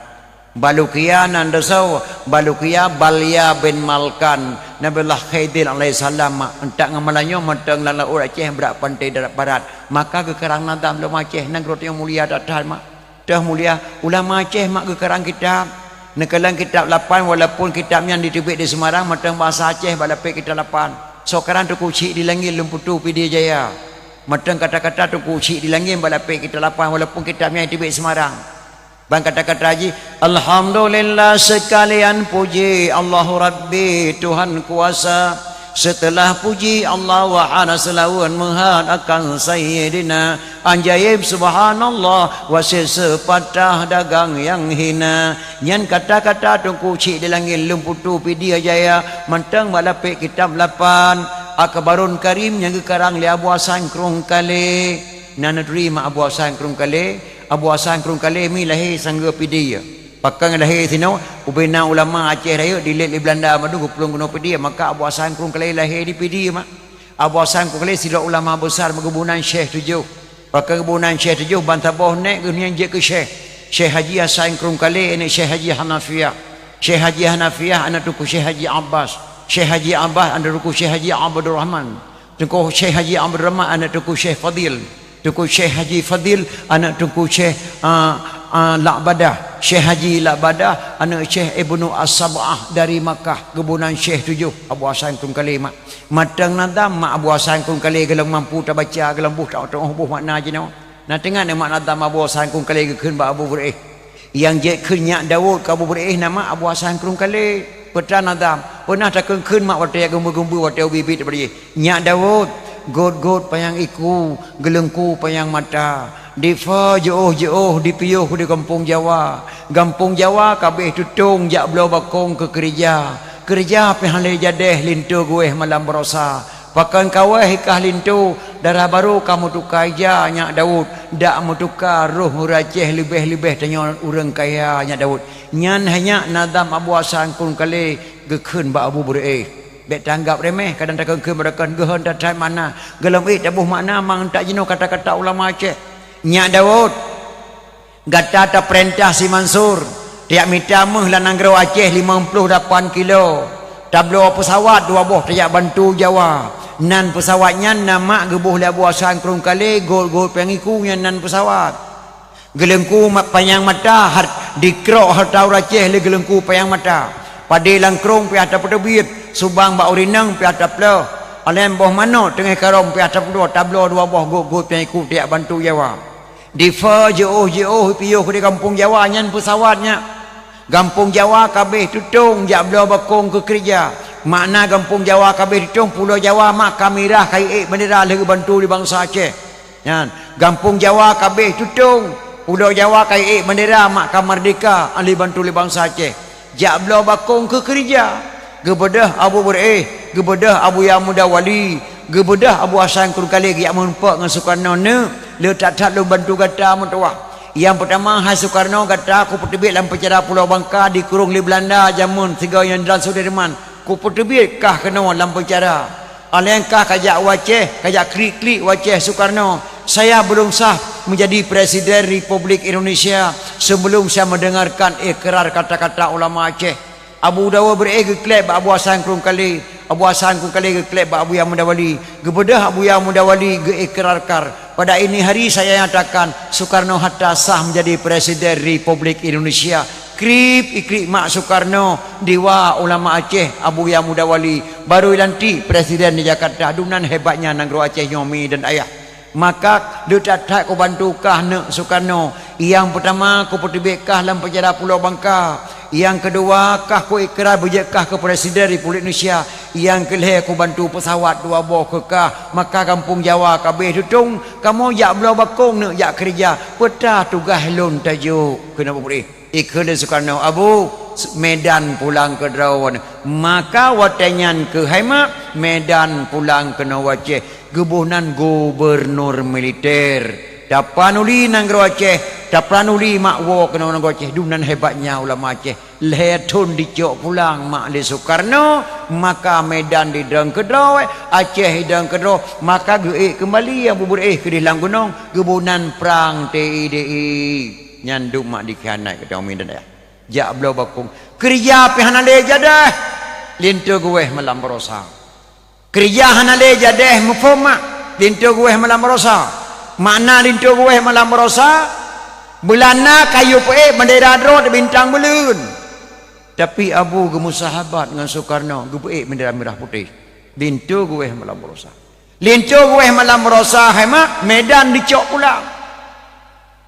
Balukia nan desya, Balukia Balya bin Malkan, Nabiullah Khidir alaihissalam mak, ngon tak ngon malam nyoe mantong lam laôt Aceh brat pantai darat barat. Maka geukarang nadam lé ulama Aceh, nanggroe tanyoe mulia that-that mak. Teuh mulia, ulama Aceh mak geukarang kitab. Neukalon kitab lapan, walaupun kitab nyan jiteubiet di Semarang, mantong bahasa Aceh bak lapék kitab lapan. Soe karang Teungku Chik di Langit Lôn Putu Pidie Jaya. Mantong kata-kata Teungku Chik di Langit bak lapék kitab lapan, walaupun kitab nyan jiteubiet Semarang. Ban kata-kata jih, "Alhamdulillah, seukalian puji Allahu Rabbi, Tuhan kuasa." Seuteulah puji Allah, wahana seulawan meuhat akan Sayyidina. Ajaéb, subhanallah, wasiet seupatah dagang nyang hina. Nyan kata-kata Teungku Chik di Langit Lôn Putu Pidie Jaya, mantong bak lapék kitab lapan, Akbarul Karim nyang geukarang lé Abu Hasan Krueng Kalé. Na neuturi mak Abu Hasan Krueng Kalé? Abu Hasan Krueng Kalé mi lahé sanggoe Pidie. Pakon lahé sinoe, ubena ulama Aceh Rayeuk dilét lé Beulanda mandum geuplueng keunoe Pidie, maka Abu Hasan Krueng Kalé lahé di Pidie mak. Abu Hasan Krueng Kalé sidroe ulama besar, geuboh nan Syekh Tujoh. Pakon geuboh nan Syekh Tujoh, ban saboh nèk geuh nyan jeuet keu Syekh. Syekh Haji Hasan Krueng Kalé, aneuëk Syekh Haji Hanafiah. Syekh Haji Hanafiah, aneuëk Teungku Syekh Haji Abbas. Syekh Haji Abbas, aneuëk Teungku Syekh Haji Abdul Rahman. Teungku Syekh Haji Abdul Rahman, aneuëk Teungku Syekh Fadil. Teungku Syekh Haji Fadil, aneuëk Teungku Syekh, ah, ah, La'badah. Syekh Haji La'badah, aneuëk Syekh Ibnu As-Sab'ah dari Makkah, geuboh nan Syekh Tujoh, Abu Hasan Krueng Kalé mak. Mantong nadam mak Abu Hasan Krueng Kalé gohlom mampu tabaca, gohlom boh ta-, taôh boh makna jinoe. Na teuingat mak nadam Abu Hasan Krueng Kalé geukheun bak Abu Beureueh. Nyang jeuet kheun Nyak Daud keu Abu Beureueh na mak Abu Hasan Krueng Kalé. Peue tan nadam, peunah takheun-kheun mak watée geumeu-geumeu watée ubit-ubit bri. Nyak Daud, gôt-gôt panyang iku, geuleungku panyang mata. Difa jiôh-jiôh, dipiôh di gampông Jawa. Gampông Jawa ka abéh tutong jak bloe bakong keu keureuja. Keureuja pih hana lé jadéh, linto geuwéh malam barosa. Pakon kawéh i kah linto, dara barô ka meutuka ija Nyak Daud, dak meutuka roh ureuëng Aceh leubeh-leubeh tanyoe ureuëng kaya Nyak Daud. Nyan hanya nadam Abu Hasan Krueng Kalé geukheun bak Abu Beureueh. Bék tanggab remeh, kadang takheun-kheun bak takheun geuhon that-that makna. Gohlom ék taboh makna mang that jinoe kata-kata ulama Aceh. Nyak Daud, gata tapeurintah si Mansur, tajak mita méuh lam nanggroe Aceh limong ploh lapan kilo. Tabloe peusawat dua boh tajak bantu Jawa. Nan peusawat nyan na mak geuboh lé Abu Hasan Krueng Kalé, gôt-gôt panyang iku nyan nan peusawat. Geuleungku ma-, panyang mata, hat-, dikrok hareuta ureuëng Aceh lé geuleungku panyang mata. Padé lam krông piah tapeuteubiet, subang bak urineueng piah taplôh, além boh manok teungoh karông piah tapeuduek, tabloe dua boh gôt-gôt nyang iku tajak bantu Jawa. Difa jiôh-jiôh piôh di gampông Jawa nyan peusawat nyak. Gampông Jawa ka abéh tutông jak bloe bakông keu keureuja. Makna gampông Jawa ka abéh tutông, pulo Jawa mak ka mirah ka iék beundera lheueh geubantu lé bansa Aceh. Nyan, gampông Jawa ka abéh tutông, pulo Jawa ka iék beundera mak ka meurdéhka lheueh bantu lé bansa Aceh. Jak bloe bakông keu keureuja. Geubeudôh Abu Beureueh, geubeudôh Abuya Muda Wali, geubeudôh Abu Hasan Krueng Kalé geujak meurumpok ngon Sukarno, neuk, le that-that lôn bantu gata meutuah. Nyang peutama, hai Sukarno, gata kupeuteubiet lam peucara Pulo Bangka dikurông lé Beulanda jameun sigoe nyan dan Sudirman. Kupeuteubiet kah keunoe lam peucara. Alèh kah kajak u Aceh, kajak klik-klik u Aceh Sukarno, saya belum sah menjadi Presiden Republik Indonesia sebelum saya mendengarkan ikrar kata-kata ulama Aceh. Abu Dawa Beureueh geukleb bak Abu Hasan Krueng Kalé, Abu Hasan Krueng Kalé geukleb bak Abuya Muda Wali, geubeudôh Abuya Muda Wali geuikrarkan. Pada ini hari saya nyatakan, Soekarno-Hatta sah menjadi Presiden Republik Indonesia. Krip ikrik mak Soekarno, diwa ulama Aceh, Abuya Muda Wali, baru ilantik presiden di Jakarta. Dumnan hebatnya nanggroe Aceh nyoe mi dan ayah. Maka le that-that kubantu kah neuk Soekarno. Nyang peutama kupeuteubiet kah lam peucara Pulo Bangka. Nyang keudua kah kuikrar beujeuet kah keu Presiden Republik Indonesia. Nyang keulhèe kubantu peusawat dua boh keu kah. Maka gampông Jawa ka abéh tutông, kamoe jak bloe bakông neuk jak keureuja. Peue tugaih lôn tajok keunoe bubri. Ikheun lé Soekarno, "Abu, Medan pulang keudroe." Maka watèe nyan keuh hai mak, Medan pulang keunoe u Aceh, geuboh nan gubernur militer. Tapanuli nanggroe Aceh, tapanuli mak woe keunoe nanggroe Aceh, dumnan hebatnya ulama Aceh. Lhèe thôn dicok pulang mak lé Soekarno, maka Medan didong keudroe, Aceh didong keudroe, maka geuék keumbali Abu Beureueh keudéh lam gunong, geuboh nan prang T I D I. Nyan duek mak dikhianat keu Tommy dan ayah. Jak bloe bakông. Keureuja pih hana lé jadeh. Linto geuwéh malam barosa. Keureuja hana lé jadeh muphom mak. Linto geuwéh malam barosa. Makna linto geuwéh malam barosa, Beulanda ka yue peuék beundera droe di Bintang Buleuen. Tapi Abu geumeusahabat ngon Soekarno geupeuék beundera mirah putéh. Linto geuwéh malam barosa. Linto geuwéh malam barosa hai mak, Medan dicok pulang.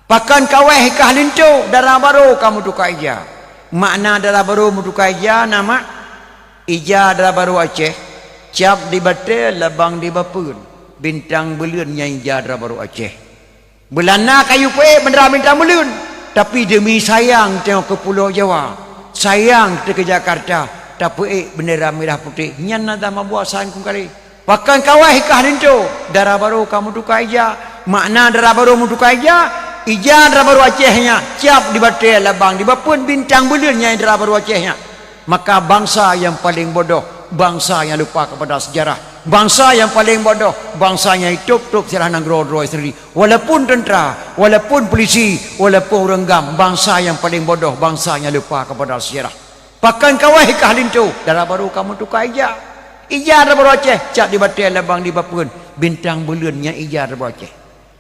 Pakon kawéh kah linto, dara barô ka meutuka ija. Makna dara barô meutuka ija na mak, ija dara barô Aceh, cap di batée labang di bapeuen, Bintang Buleuen nyan ija dara barô Aceh. Beulanda ka yue peuék beundera Bintang Buleuen, tapi deumi sayang tanyoe keu Pulo Jawa, sayang teuh keu Jakarta, tapeuék beundera mirah putéh. Nyan na zaman Abu Hasan Krueng Kalé. Pakon kawéh kah linto, dara barô ka meutuka ija. Makna dara barô meutuka ija, ija dara barô Aceh nyan, cap di batée labang di bapeuen, Bintang Buleuen nyan dara barô Aceh nyan. Maka bansa nyang paleng bodoh, bansa nyang lupa kepada sejarah. Bansa nyang paleng bodoh, bansa nyang itôb-tôb sejarah nanggroe droe sendiri. Walaupun tentera, walaupun polisi, walaupun ureuëng gam, bansa nyang paleng bodoh, bansa nyang lupa kepada sejarah. Pakon kawéh kah linto, dara barô ka meutuka ija. Ija dara barô Aceh, cap di batée labang di bapeuen, Bintang Buleuen nyan ija dara barô Aceh.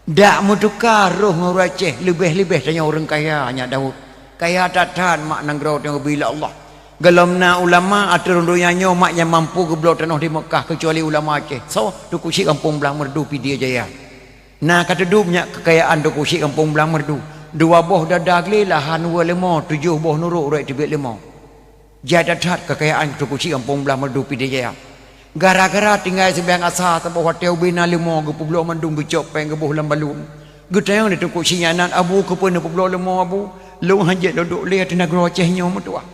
Dak meutuka roh ngon ureuëng Aceh, leubeh-leubeh tanyoe ureuëng kaya nyak Daud. Kaya that-that mak nanggroe tanyoe geubri lé Allah. Gohlom na ulama ateueh rhueng donya nyoe mak nyang mampu geubloe tanoh di Meukah keucuali ulama Aceh. Soe? Teungku Chik Gampông Blang Meureudu Pidie Jaya. Na ka teudum nyak keukayaan Teungku Chik Gampông Blang Meureudu. Dua boh dada glé lahan weueh leumô, tujoh boh nurok rot teubiet leumô. Jai that-that keukayaan Teungku Chik Gampông Blang Meureudu Pidie Jaya. Gara-gara tinggai seumayang asa saboh watée ubé na leumô, geupeubloe mandum, geucok péng geuboh lam balum. Geutanyong lé Teungku Chik nyan nan, "Abu, keupeue neupeubloe leumô, Abu? Lôn hanjeuet lôn duek lé ateueh nanggroe Aceh nyoe meutuah.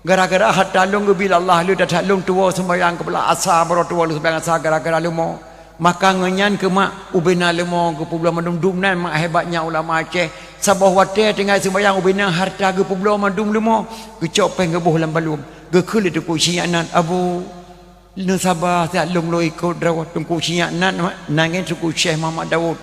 Gara-gara hareuta lôn geubri lé Allah, lheueh that-that lôn tuwoe seumayang keupeula asa, baroe tuwoe lôn seumayang asa gara-gara leumô." Maka ngon nyan keuh mak ubé na leumô geupeubloe mandum. Dumnan mak hebatnya ulama Aceh. Saboh watée tinggai seumayang ubé na hareuta geupeubloe mandum leumô, geucok péng geuboh lam balum. Geukheun lé Teungku Chik nyan nan, "Abu, neusaba siat lôn lôn ikot droe." Teungku Chik nyan nan mak, nan geuh Teungku Syekh Muhammad Daud.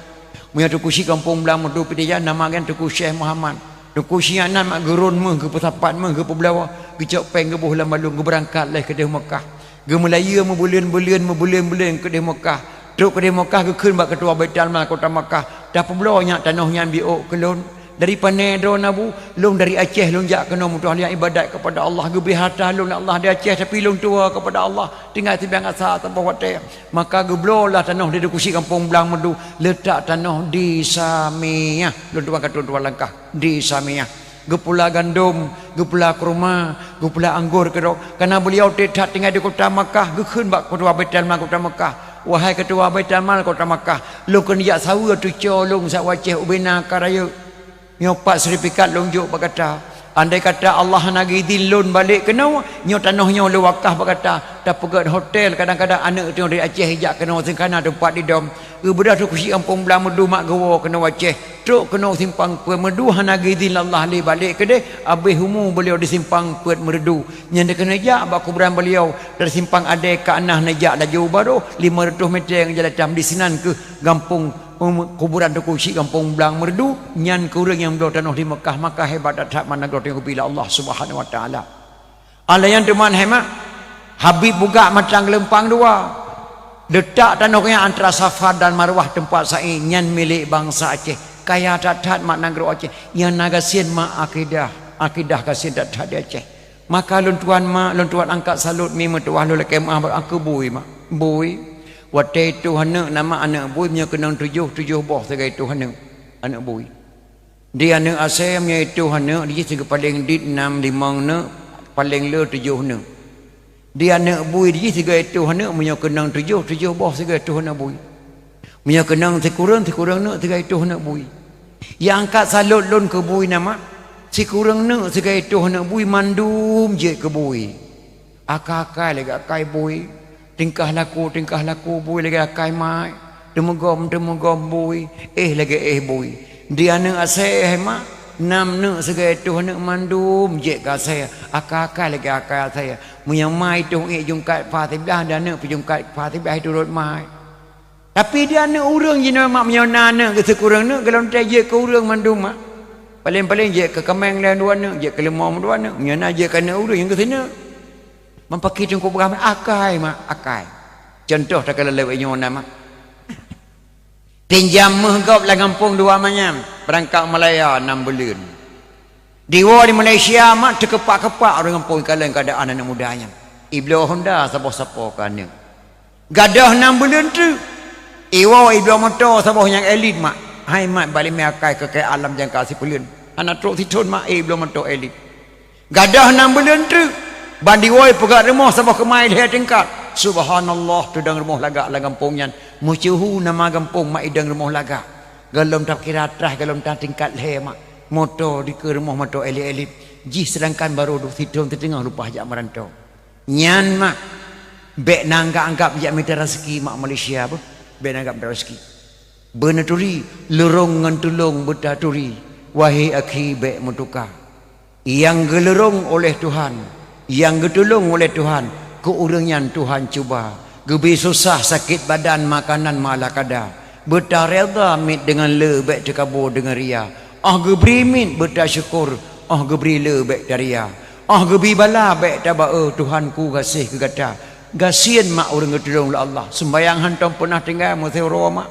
Meunyoe Teungku Chik Gampông Blang Meureudu Pidie Jaya, nama geuh Teungku Syekh Muhammad. Teungku Chik nyan nan mak geurôn méuh, geupeusapat méuh, geupeubloe, geucok péng geuboh lam balum, geubeurangkat lé keudéh Meukah. Geumeulayeue meubuleuen-buleuen, meubuleuen-buleuen keudéh Meukah. Trok keudéh Meukah geukheun bak keutua Baitul Mal kota Meukah, "Tapeubloe nyak tanoh nyan biôk keu lôn, Dari pané droe na bu, lôn dari Aceh lôn jak keunoe meutuah liang ibadat kepada Allah, geubri harta lôn lé Allah di Aceh, tapi lôn tuwoe kepada Allah, tinggai sibiang asa saboh watée. Maka geubloe lah tanoh di Teungku Chik Gampông Blang Meureudu, leutak tanoh di Samiah. Lôn tuan ka tuan-tuan langkah di Samiah. Geupula gandom, geupula kurma, geupula anggor keudroe. Kareuna beuliau treb that tinggai di kota Makkah, geukheun bak keutua Baitul Mal kota Makkah, "Wahai keutua Baitul Mal kota Makkah, lôn keuneuk jak saweue teucue lôn siat u Aceh ubena ka rayeuk. Nyoe pat sertifikat lôn jok bak gata. Andai kata Allah hana geuidhin lôn balek keunoe, nyoe tanoh nyoe lôn wakaf bak gata, tapeugét hotel, kadang-kadang aneuëk teuh dari Aceh ijak keunoe seuhana teumpat idom." Geubeudôh Teungku Chik Gampông Blang Meureudu mak geuwoe keunoe Aceh, trok keunoe Simpang Peuet Meureudu, hana geuidhin lé Allah lé balek keudeh, abéh umu beuliau di Simpang Peuet Meureudu. Nyan dikeuneuk jak bak kuburan beuliau, dari Simpang Adé ka na neujak laju barô lima ratus meter ngon jalan tam, disinan keuh gampông, em, kuburan Teungku Chik Gampông Blang Meureudu, nyan keuh ureuëng nyang bloe tanoh di Makkah. Maka hebat that-that makna nanggroe nyang geubri lé Allah Subhanahu Wa Taala. Alai nyan teuma hemat, Habib Bugak Matang Geulumpang Dua. Leutak tanoh nyan antara Safa dan Marwah teumpat sa'i, nyan milék bansa Aceh. Kaya that-that mak nanggroe Aceh. Nyang na gasien mak akidah, akidah gasien that-that di Aceh. Maka lôn tuan mak, lôn tuan angkat salot mi meutuah lôn lakée meuah bak aku bui mak. Bui. Watée tuh aneuëk nama aneuëk bui meunyoe keunong tujoh, tujoh boh sigoe tuh aneuëk, aneuëk bui. Di aneuëk asée meunyoe tuh aneuëk di jih sigoe paleng dit nam limong aneuëk, paleng le tujoh aneuëk. Di aneuëk bui di jih sigoe tuh aneuëk meunyoe keunong tujoh, tujoh boh sigoe tuh aneuëk bui. Meunyoe keunong sikureueng, sikureueng aneuëk sigoe tuh aneuëk bui. Nyang angkat salot lôn keu bui nama, sikureueng aneuëk sigoe tuh aneuëk bui mandum jeuet keu bui. Akai-akai lagée akai bui, tingkah laku, tingkah laku bui lagée akai mai, teumugom, teumugom bui, éh lagée éh bui. Di aneuëk asée mak, nam aneuëk sigoe tuh aneuëk mandum jeuet keu asée, akai-akai lagée akai asée. Meunyoe mai tuh ék jungkat fa siblaih, di aneuëk peujungkat fa siblaih turot mai. Tapi di aneuëk ureuëng jinoe mak, meunyoe na aneuëk geuh sikureueng aneuëk, gohlom teuh jeuet keu ureuëng mandum mak. Paleng-paleng jeuet keu kaméng lé dua aneuëk, jeuet keu leumô dua aneuëk, meunyoe na jeuet keu aneuëk ureuëng nyang geuh sineuk. Meupaké teungku peugah, akai mak, akai. Cuntoh takalon lewat nyoe na mak. Pinjam méuh gob lam gampông dua manyam, beurangkat Malaya nam buleuen. Diwoe di Malaysia mak, teukeupak-keupak ureuëng gampông ikalon keuadaan aneuëk muda nyan. Ibloe honda saboh sapo keu aneuëk. Gadôh nam buleuen treuk. Iwoe ibloe moto saboh nyang elit mak. Hai mat bak limai akai keu kée alam jangka sipuleuen. Hana trok sithon mak, eh, ibloe moto elit. Gadôh nam buleuen treuk. Ban diwoe peugah rumoh saboh keumai lhée tingkat. Subhanallah, teudong rumoh lagak lam gampông nyan. Meusyeuhu nama gampông mak idong rumoh lagak. Gohlom takira trah, gohlom tatingkat lhée mak. Moto dikeue rumoh moto elit-elit. Jih seudangkan barô duek sithon siteungoh leupah jak meuranto. Nyan mak, bék na anggab-anggab jak mita raseuki mak Malaysia beuh, bék na anggab mita raseuki. Beuneuturi, lurông ngon tulông beutaturi, wahé akhi bék meutuka. Nyang geuleurông oleh Tuhan, nyang geutulông oleh Tuhan, keu ureuëng nyan Tuhan cuba. Geubri susah sakét badan makanan malakada. Beutareda miet deungon le bék teukaboe deungon ria. Óh geubri miet beutasyukur, óh geubri le bék taria. Óh geubri bala bék taba-e, Tuhanku gaséh keu gata. Gasien mak ureuëng geutulông lé Allah. Seumbayang hantom peunah tinggai meusiuroe mak.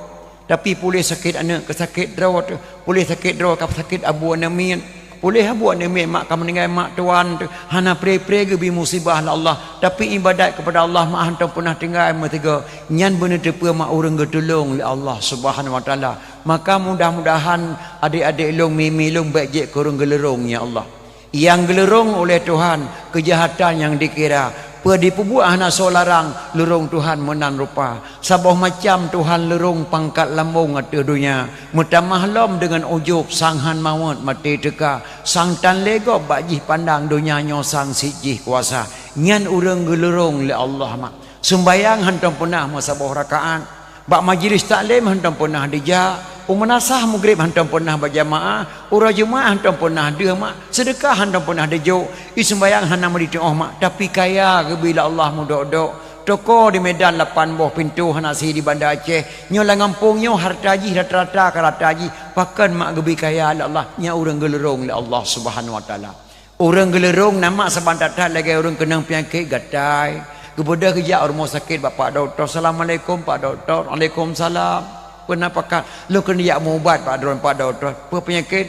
Tapi puléh sakét aneuëk ka sakét droe teuh, puléh sakét droe ka sakét abu aneuëk miet. Puléh abu aneuëk miet mak ka meuninggai mak tuan teuh, hana pre-pre geubri musibah lé Allah. Tapi ibadat keupada Allah mak hantom peunah tinggai meusigoe. Nyan beuneuteupeue mak ureuëng geutulông lé Allah Subhanahu Wa Taala. Maka mudah-mudahan adék-adék lôn, mi-mi lôn bék jeuet keu ureuëng geuleurông, ya Allah. Nyang geuleurông oleh Tuhan, keujahatan nyang dikira, peue dipeubuet hana soe larang, leurông Tuhan meunan rupa. Saboh macam Tuhan leurông pangkat lambông ateueh donya, meutamah lom deungon ujub sang han mawöt maté teuka, sang tan lé gob bak jih pandang donya nyoe sang sit jih kuasa. Nyan ureuëng geuleurông lé Allah mak. Seumbayang hantom peunah meusaboh rakaat. Bak majelis taklim hantom peunah dijak. U meunasah Maghrib hantom peunah bajamaah. Uroe Jumat hantom peunah deuh mak. Seudeukah hantom peunah dijok. I seumbayang hana meudituoh mak. Tapi kaya geubri lé Allah meudok-dok. Toko di Medan lapan boh pintoe hana sie di Banda Aceh. Nyoe lam gampông nyoe harta jih rata-rata ka rata jih. Pakon mak geubri kaya lé Allah. Nyan ureuëng geuleurông lé Allah Subhanahu Wa Taala. Ureuëng geuleurông na mak saban that-that lagée ureuëng keunong peunyakét gatai. Geubeudôh geujak u rumoh sakét bak pak dokto. "Assalamualaikum pak dokto." "Waalaikumsalam. Peue na pakat?" "Lôn keuneuk jak meuubat pak droe, pak dokto." "Peue peunyakét?"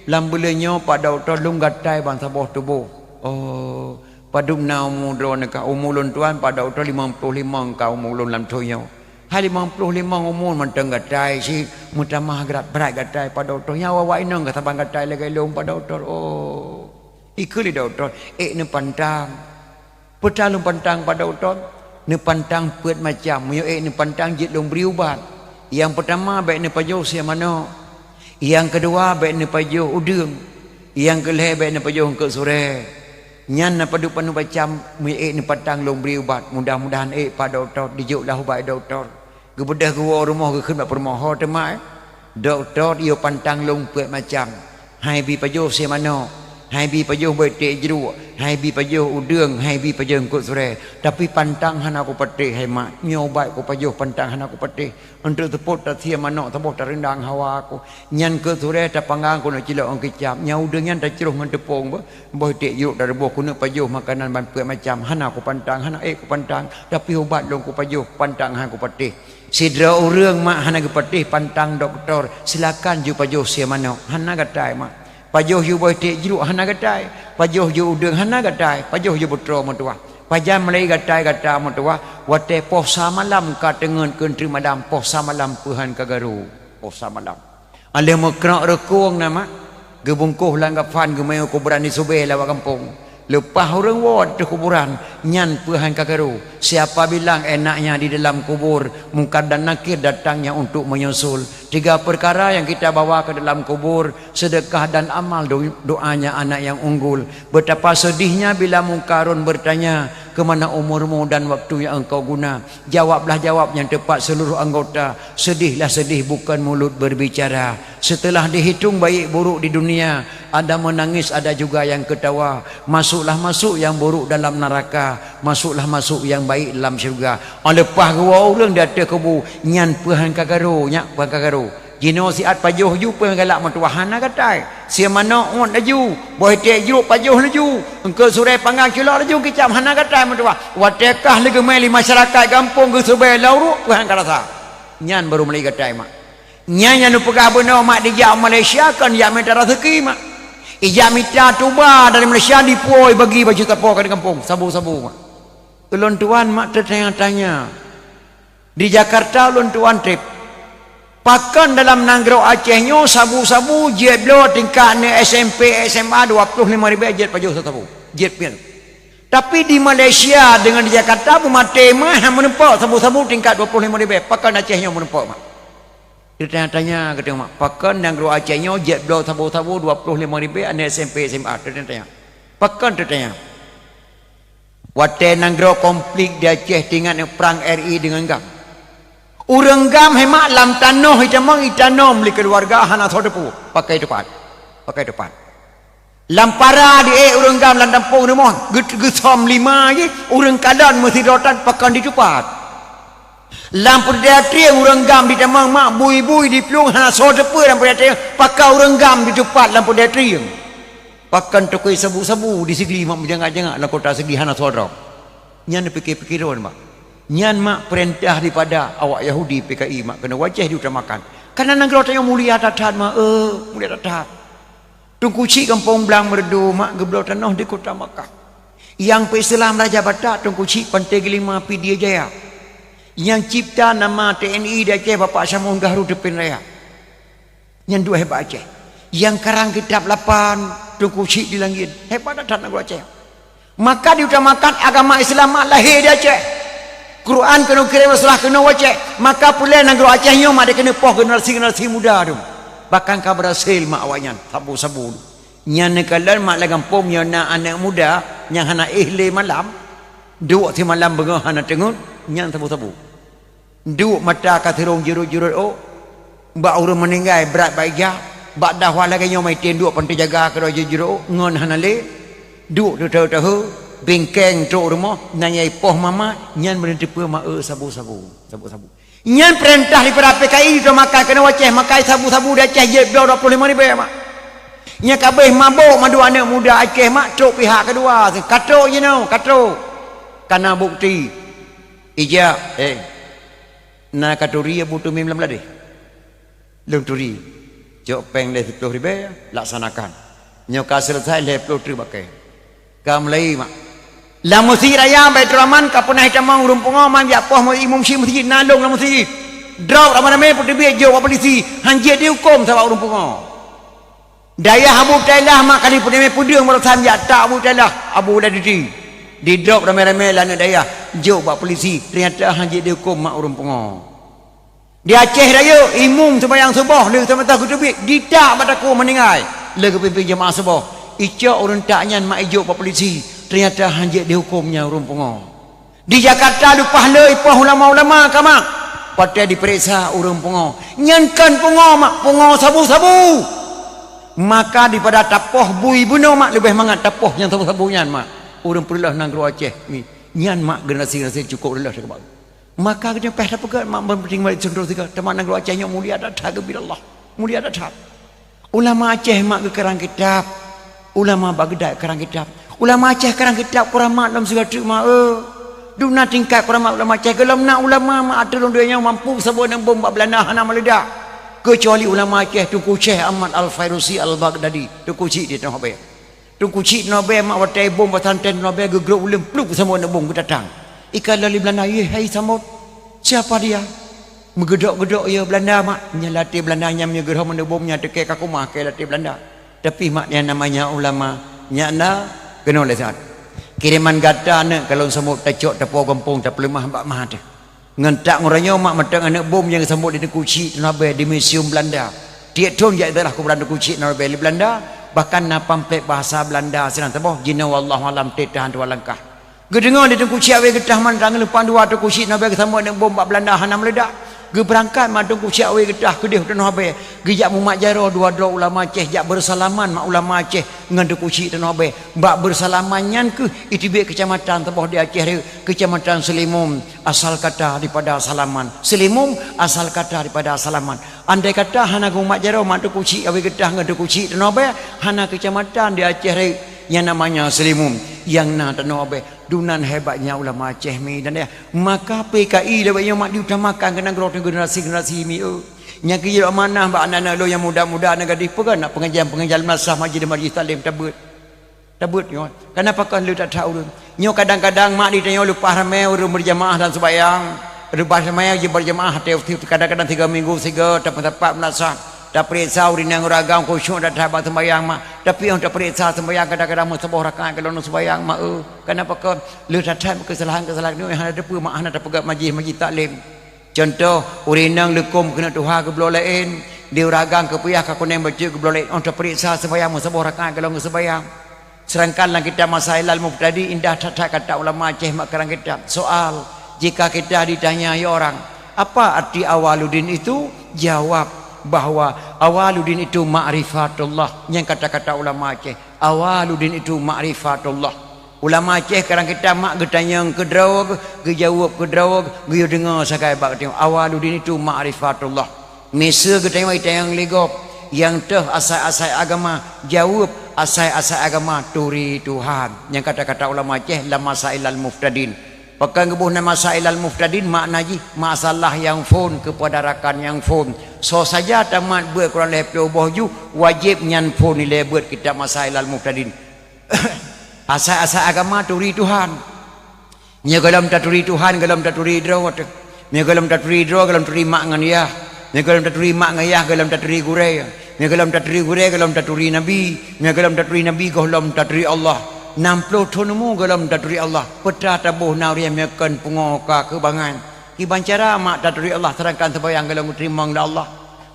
Lam buleuen nyoe Pak Dokto lôn gatai bansaboh tuboh. Oh, padub na umu droeneuh ka? Umu lôn tuan Pak Dokto limong ploh limong ka umu lôn lam thon nyoe. Hai limong ploh limong umu mantong gatai, si meutamah grat brat gatai Pak Dokto. Nyoe awak inong ka saban gatai lagée lôn Pak Dokto. Oh, ikheun lé dokto, ék neupantang. Peue lôn pantang Pak Dokto? Neupantang peuet macam. Meunyoe ék neupantang jeuet lôn bri ubat. Nyang peutama bék neupajoh sie manok. Nyang keudua bék neupajoh udeueng. Nyang keulhée bék neupajoh eungkôt surée. Nyan na padub-padub macam meunyoe ék neupantang lôn bri ubat. Mudah-mudahan ék Pak Dokto, dijok lah ubat dokto. Geubeudôh geuwoe rumoh geukheun bak peurumoh, "Ho teuma, eh? Dokto yue pantang lôn peuet macam. Hai bi pajoh sie manok, hai bi pajoh boh iték jruek, hai bi pajoh udeueng, hai bi pajoh eungkôt surée. Tapi pantang hana kupatéh, hai mak. Nyoe ubat kupajoh pantang hana kupatéh. Eunteuk seupôt tasie manok saboh tareundang hawa ku. Nyan eungkôt surée tapanggang keuneuk cilok ngon kicap. Nyan udeueng nyan tacroh ngon teupông beuh. Boh iték jruek tareubôh keuneuk pajoh makanan ban peuet macam. Hana kupantang, hana ék kupantang. Tapi ubat lôn kupajoh, pantang hana kupatéh." Sidroe ureuëng mak hana geupatéh pantang dokto, silakan ju pajoh sie manok, hana gatai mak. Pajoh ju boh iték jruek, hana gatai. Pajoh ju udeueng, hana gatai. Pajoh ju putroe meutuwah. Pajan meulai gatai gata meutuwah, watée poh sa malam ka teungeut keu treuk malam, poh sa malam peuhan ka garo. Poh sa malam. Aleuh meukrok reukong na mak, geubungkoh lam kafan geumiyueb kuburan di Subeh lawat gampông. Leupah ureuëng woe ateueh kuburan, nyan peuhan ka garo. Siapa bilang enaknya di dalam kubur, Mungkar dan Nakir datangnya untuk menyusul. Tiga perkara yang kita bawa ke dalam kubur, sedekah dan amal, do-, doanya anak yang unggul. Betapa sedihnya bila Mungkarun bertanya, "Ke mana umurmu dan waktu yang engkau guna?" Jawablah jawab nyang teupat seluruh anggota, sedihlah sedih bukan mulut berbicara. Setelah dihitung baik buruk di dunia, ada menangis, ada juga yang ketawa. Masuklah masuk yang buruk dalam neraka, masuklah masuk yang baik dalam syurga. Óh leupah geuwoe ureuëng di ateueh kubu, nyan peuhan ka garo, nyak peuhan ka garo. Jinoe siat pajoh ju peuhan galak meutuwah hana gatai. Sie manok ngon laju, boh iték jruek pajoh laju, eungkôt surée panggang culok laju kicap hana gatai meutuwah. Watée kah leugeumé lé masyarakat gampông geusubée lam uruek peuhan ka rasa. Nyan barô mulai gatai mak. Nyan nyang neupeugah bunoe mak dijak Malaysia kon jak mita raseuki mak. Ijak mita tuba dari Malaysia dipuwoe bagi baju tapo ka di gampông sabu-sabu mak. Ulôn tuan mak teutanya-tanya. Di Jakarta ulôn tuan treb. Pakon dalam nanggroe Aceh nyoe sabu-sabu jeuet bloe tingkat aneuk S M P, S M A dua ploh limong ribée jeuet pajoh sabu-sabu. Jeuet piet. Tapi di Malaysia dengan di Jakarta beumaté mah hana meureumpok sabu-sabu tingkat dua ploh limong ribée. Pakon Aceh nyoe meureumpok mak? Teutanya-tanya geutanyoe mak, pakon nanggroe Aceh nyoe jeuet bloe sabu-sabu dua ploh limong ribée aneuk S M P, S M A? Teutanya-tanya. Pakon teutanya? Watée nanggroe konflik di Aceh teuingat ngon prang R I deungon GAM. Ureuëng GAM hai mak lam tanoh itamong itanom lé keuluwarga hana soe teupeu, pakai teupat. Pakai teupat. Lam para di ék ureuëng GAM lam gampông rumoh geu-, geusöm lima jih, ureuëng kalon meusidroe tan pakon ditupat. Lam peudeutrieng ureuëng GAM ditamong mak bui-bui diplueng hana soe teupeu lam peudeutrieng pakon ureuëng GAM ditupat lam peudeutrieng. Pakon tokoi sabu-sabu di Sigli mak meujangak-jangak lam kota Sigli hana soe droe. Nyan pike-pike droe mak. Nyan mak peurintah daripada awak Yahudi P K I mak keuneuk wajéh diutamakan. Kareuna nanggroe tanyoe mulia that-that mak, eh, mulia that-that. Teungku Chik gampông Blang Meureudu mak geubloe tanoh di kota Makkah. Nyang peuislam Raja Batak Teungku Chik Pantai Geulima Pidie Jaya. Nyang cipta nama T N I di Aceh Bapak Samueng Gahru Teupin Raya. Nyan dua hebat Aceh. Nyang karang kitab lapan Teungku Chik di Langit. Hebat that-that nanggroe Aceh. Maka diutamakan agama Islam mak lahé di Aceh. Quran keuneuk kirém, Rasulullah keuneuk wacéh. Maka peureulée nanggroe Aceh nyoe mak dikeuneuk poh generasi-generasi muda tu. Bahkan ka beurhasil mak awaknyan sabu-sabu. Nyan neukalon mak lam gampông nyoe na aneuk muda nyang hana éh lé malam, duek simalam beungoh hana teungeut, nyan sabu-sabu. Duek mata ka sirông jurôt-jurôt ôk. Bak ureuëng meuninggai brat bak ija, bak dakwah lagée nyoe meuitem duek pan teujaga keudroe jurôt-jurôt ôk ngon hana lé. Duek teuteue-teue, bingkeng trok rumoh, nyan nyang ipoh mama, nyan meuneuteupeue ma-e sabu-sabu, sabu-sabu. Nyan peurintah daripada P K I, teumakai keuneuk wacéh, makai sabu-sabu di Aceh jeuet bloe dua ploh limong ribée mak. Nyang ka abéh mabök mandum aneuk muda Aceh mak trok pihak keudua, ka trok jinoe, ka trok. Kana bukti. Ija, eh. Na ka turi Abu Tumim lam ladeh? Lôn turi. Cok péng lhèe siplôh ribèe, laksanakan. Nyoe ka seuleusai lhèe plôh treuk bakée. Ka mulai mak. Lam meuseujid raya Baiturrahman ka peunah jitamong ureuëng pungo, man jak poh imum syik meuseujid na lôn lam meuseujid. Drop ramé-ramé peuteubiet jok bak polisi, hanjeuet dihukôm sabab ureuëng pungo. Dayah Abu Tailah mak kali peudeueng peudeueng barosan jak tak Abu Tailah, Abu Ladidi. Didrop ramé-ramé lé aneuk dayah, jok bak polisi, teunyata hanjeuet dihukôm mak ureuëng pungo. Di Aceh Rayeuk, imum seumayang suboh lheueh samantah geuteubiet, ditak bak takue meuninggai lheueh geupimpén jeumaáh suboh. Icok ureuëng tak nyan mak ijok bak polisi, teunyata hanjeuet dihukôm nyan ureuëng pungo. Di Jakarta leupah lé ipoh ulama-ulama ka mak, watée dipeuriksa ureuëng pungo. Nyan kon pungo mak, pungo sabu-sabu. Maka daripada tapoh bui bunoe mak, leubeh mangat tapoh nyang sabu-sabu nyan mak. Ureuëng peureuloh nanggroe Aceh ni, nyan mak generasi-generasi cukôp reuloh teuh keu mak. Maka geutanyoe payah tapeugah mak, ban penting bak contoh sigoe, teuma nanggroe Aceh nyoe mulia that-that geubi lé Allah. Mulia that-that. Ulama Aceh mak geukarang kitab. Ulama Baghdad karang kitab. Ulama Aceh karang kitab kuramat lom sigoe teuk mak, eh. Dum na tingkat kuramat ulama Aceh, gohlom na ulama mak ateueh rhueng donya mampu saboh aneuk bom bak Belanda hana meuledak. Keucuali ulama Aceh Teungku Syekh Ahmad Al-Fairusi Al-Baghdadi, Teungku Chik di Tanoh Abée. Teungku Chik Tanoh Abée mak watée bom pesantren Tanoh Abée geugrôp uleueng pluek saboh aneuk bom geutatang. Ikalon lé Belanda, "Yeh, hai Samot, siapa dia?" Meugeudok-geudok yôh Belanda mak, nyan lam até Belanda nyan meunyoe geurhom aneuk bom nyan teuke ka keumah keu lam até Belanda. Tapi mak nyan namanya ulama, nyan na keunoe lé saát. Kireman gata aneuk ka lôn sambot tacok tapoh gampông tapeuleumah bak mah teuh. Ngon tak ngon uroe nyoe mak mantong aneuk bom nyang geusambot lé Teungku Chik Tanoh Abée di museum Belanda. Tiep thon jak ziarah kuburan Teungku Chik Tanoh Abée lé Belanda, bahkan na pamflet bahasa Belanda sinan saboh jinoe wallahu alam teuh tahan tuha langkah. Geudeungoe lé Teungku Chik Awe Geutah mantong leupah dua Teungku Chik Tanoh Abée geusambot aneuk bom bak Belanda hana meuledak. Geubeurangkat mak Teungku Chik Awe Geutah keudeh u Tanoh Abée, geujak mumat jaroe dua droe ulama Aceh jak beusalaman mak ulama Aceh ngon Teungku Chik Tanoh Abée. Bak beusalaman nyan kheueh iteubiet keucamatan saboh di Aceh Rayeuk, Keucamatan Seulimum, asal kata daripada salaman. Seulimum asal kata daripada salaman. Andai kata hana geumat jaroe mak Teungku Chik Awe Geutah ngon Teungku Chik Tanoh Abée, hana keucamatan di Aceh Rayeuk nyang namanya Seulimum, nyang na Tanoh Abée. Dunan hebatnya ulama Aceh mi dan ya. Maka P K I lawét nyoe mak diutamakan keu nanggroe teuh generasi-generasi mi, eh. Nyang keu jeuet amanah bak aneuk-aneuk lôn nyang muda-muda, aneuk gadih, peugah na pengajian-pengajian madrasah, majlis-majlis taklim tabeuet. Tabeuet nyoe. Kenapa kon le that-that ureuëng? Nyoe kadang-kadang mak di tanyoe leupah ramé ureuëng beurjamaah dan sembahyang. Leupah ramé jeuet beurjamaah, kadang-kadang tiga minggu sigoe, teumpat-teumpat madrasah. Tapeuriksa ureuëng nyang ureuëng agam khusyuk that-that bak sembahyang mak. Tapi nyang tapeuriksa sembahyang kadang-kadang meusaboh rakaat gohlom sembahyang mak, eh. Kenapa kon le that-that keusalahan-keusalahan nyoe hana teupeue mak, hana tapeugah majlis-majlis taklim. Cuntoh, ureuëng inong leukôm keuneuk tuha geubloe laén, di ureuëng agam keupeuyah ka kunéng bacut geubloe laén, óh tapeuriksa sembahyang meusaboh rakaat gohlom geusembahyang. Sedangkan lam kitab Masailal Muftadin indah that-that kata ulama Aceh mak karang kitab. Soal, jika kita ditanya ya orang, "Apa arti awaludin itu?" Jawab bahwa awaludin itu ma'rifatullah. Nyang kata-kata ulama Aceh, awaludin itu ma'rifatullah. Ulama Aceh karang kitab mak geutanyong keudroe, geujaweueb keudroe, geuyue deungoe sagai bak geutanyoe. Awaludin itu ma'rifatullah. Miseue geutanyoe itanyong lé gob, nyang teuh asai-asai agama, jaweueb asai-asai agama turi Tuhan. Nyang kata-kata ulama Aceh lam Masailal Muftadin. Pakon geuboh nan Masailal Muftadin makna jih masalah nyang phon kepada rakan nyang phon. Soe saja tamat beuet kurang lhèe plôh boh ju, wajéb nyan phon ilèe beuet kitab Masailal Muftadin. Asai-asai agama turi Tuhan. Nyoe gohlom taturi Tuhan, gohlom taturi droe teuh. Nyoe gohlom taturi droe, gohlom turi mak ngon yah. Nyoe gohlom taturi mak ngon yah, gohlom taturi gurée. Nyoe gohlom taturi gurée, gohlom taturi nabi. Nyoe gohlom taturi nabi, gohlom taturi Allah. Nam plôh thon umu gohlom taturi Allah. Peue taboh na ureuëng meukon pungo ka keubangai. Kiban cara mak taturi Allah sedangkan sembahyang gohlom geuteurimong lé Allah.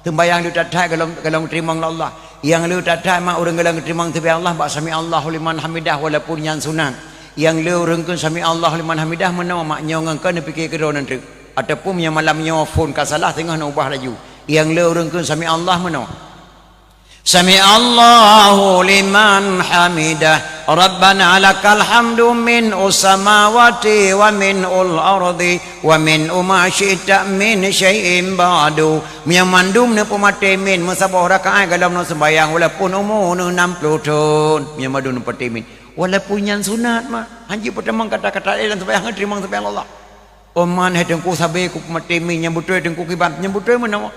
Sembahyang le that-that gohlom, gohlom geuteurimong lé Allah. Nyang le that-that mak ureuëng gohlom geuteurimong sembahyang Allah bak sami'allahu liman hamidah walaupun nyan sunat. Nyang le ureuëng kheun sami'allahu liman hamidah meunoe mak nyoe ngon keu neupike keudroe nan treuk. Ataupun nyang malam nyoe phon ka salah teungoh neubah laju. Nyang le ureuëng kheun sami'allah meunoe. Sami'allahu liman hamidah. Rabbana lakal hamdu min ussamawati wa min ul ardi wa min uma syi'ta min syai'in ba'du. Meunyoe mandum neupeumaté min meusaboh rakaat gohlom neuseumbahyang walaupun umu neuh nam plôh thon. Meunyoe mandum neupeumaté min. Walaupun nyan sunat mah. Hanjeuet peutamong kata-kata laén lam seumbahyang, teurimong seumbahyang Allah. Oman hai teungku sabe ku peumaté min nyang beutôi teungku kiban. Nyang beutôi meunoe.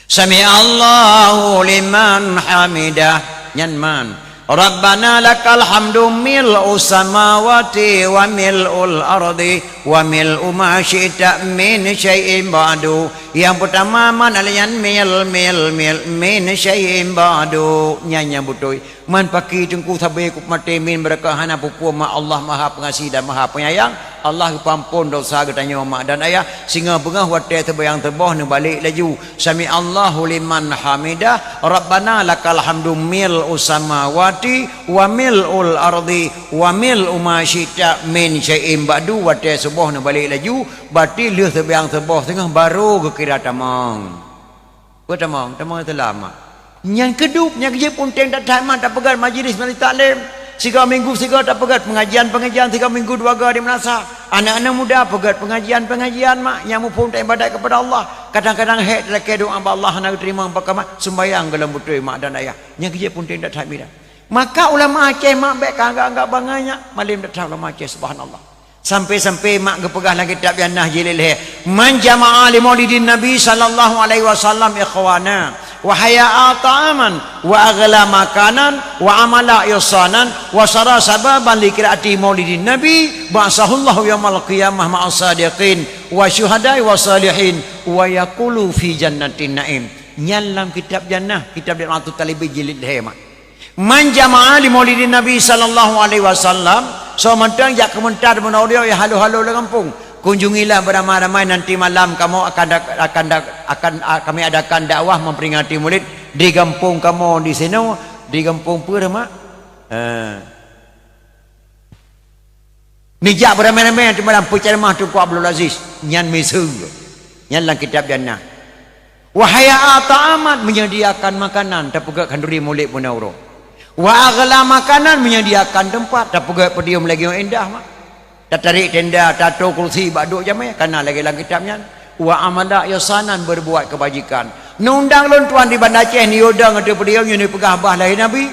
Sami'allahu liman hamidah. Nyan man. Rabbana lakal hamdu mil'us samawati wa mil'ul ardi wa mil'u ma syi'ta min syai'in ba'du. Nyang peutama man, alèh nyan mil, mil, mil, min syai'in ba'du. Nyan nyang beutôi. Man paki teungku sabé kup maté min beureukat hana peue-peue mak Allah Maha Pengasih dan Maha Penyayang. Allah geupeuampôn dosa geutanyoe mak dan ayah. Singoh beungoh watèe seubayang suboh neubalek laju. Sami'allahu liman hamidah. Rabbana lakal hamdu mil'us samawati wa mil'ul ardi wa mil'u ma syi'ta min syai'in ba'du. Watèe suboh neubalek laju. Berarti lheueh seubayang suboh singoh barô geukira tamong. Peue tamong? Tamong Islam, mak. Nyan keudup, nyan keuh jeuet peunteng that-that mak tapeugöt majlis, majlis taklim. Sigoe minggu sigoe tapeugöt pengajian-pengajian, sigoe minggu dua goe di meunasah. Aneuk-aneuk muda peugöt pengajian-pengajian, mak, nyang muphom taibadat keupada Allah. Kadang-kadang hék talakèe doa bak Allah hana geuteurimong, pakon mak, sumbayang gohlom beutôi mak dan ayah. Nyan keuh jeuet peunteng that-that mak. Maka ulama Aceh, mak, bèk ka anggap-anggap bangai nyan, malém that-that ulama Aceh, subhanallah. Sampai-sampai mak geupeugah lam kitab Jannah jilid lhèe, "Man jama'a li maulidin Nabi sallallahu alaihi wasallam ikhwana, wa hayya'a ta'aman, wa aghla makanan, wa amala ihsanan, wa sara sababan li qiraati maulidin Nabi, ba'atsahullahu yaumal qiyamah ma'as sadiqin, wa syuhada'i wa salihin, wa yaqulu fi jannatin na'im." Nyan lam kitab Jannah, kitab Jannatut Talibin jilid lhèe, mak. Man jama'a li maulidin Nabi sallallahu alaihi wasallam, soe mantong jak keumeuntar meunoe nyang halo-halo lam gampông. Kunjungilah beramai-ramai, nanti malam kamoe akan dak-, akan dak-, akan, a-, kami adakan dakwah memperingati Maulid di gampông kamoe di sinoe, di gampông peue, mak? Eh. Neujak beuramé-ramé teuma lam peuceramah Teungku Abdul Aziz, nyan miseue. Nyan lam kitab Jannah. Wa hayya'a ta'aman, menyediakan makanan, tapeugöt khanduri mulod meunoe uroe. Wa aghla makanan, menyediakan teumpat, tapeugöt podium lagèe nyang indah, mak. Tatarék tenda, tato kursi bak duek jamèe, ka na lagèe lam kitab nyan. Wa amala ihsanan, berbuat kebajikan. Neuundang lôn tuan di Banda Aceh, neuyue dong ateueh podium nyoe, neupeugah bah lahé Nabi.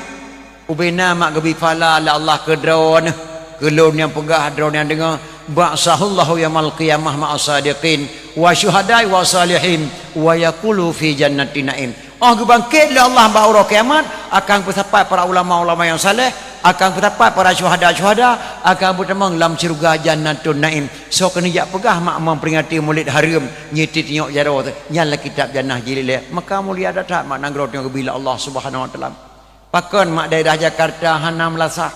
Ubena mak geubi pahala lé Allah keu droeneuh, keu lôn nyang peugah, droeneuh nyang deungö, ba'atsahullahu yaumal qiyamah ma'as sadiqin, wa syuhada'i wa salihin, wa yaqulu fi jannatin na'im. Óh geubangkét lé Allah bak uroe kiamat, akan peusapat para ulama-ulama nyang saleh, akan peusapat para syuhada-syuhada, akan peutamong lam syeuruga Jannatun Naim. Soe keuneuk jak peugah mak memperingati Maulid hareuem, nyeutiet tinyok jaroe, nyan lam kitab Jannah jilid lhèe. Maka mulia that-that mak nanggroe nyang geubi lé Allah Subhanahu wa Taala. Pakon mak daerah Jakarta hana meulasah?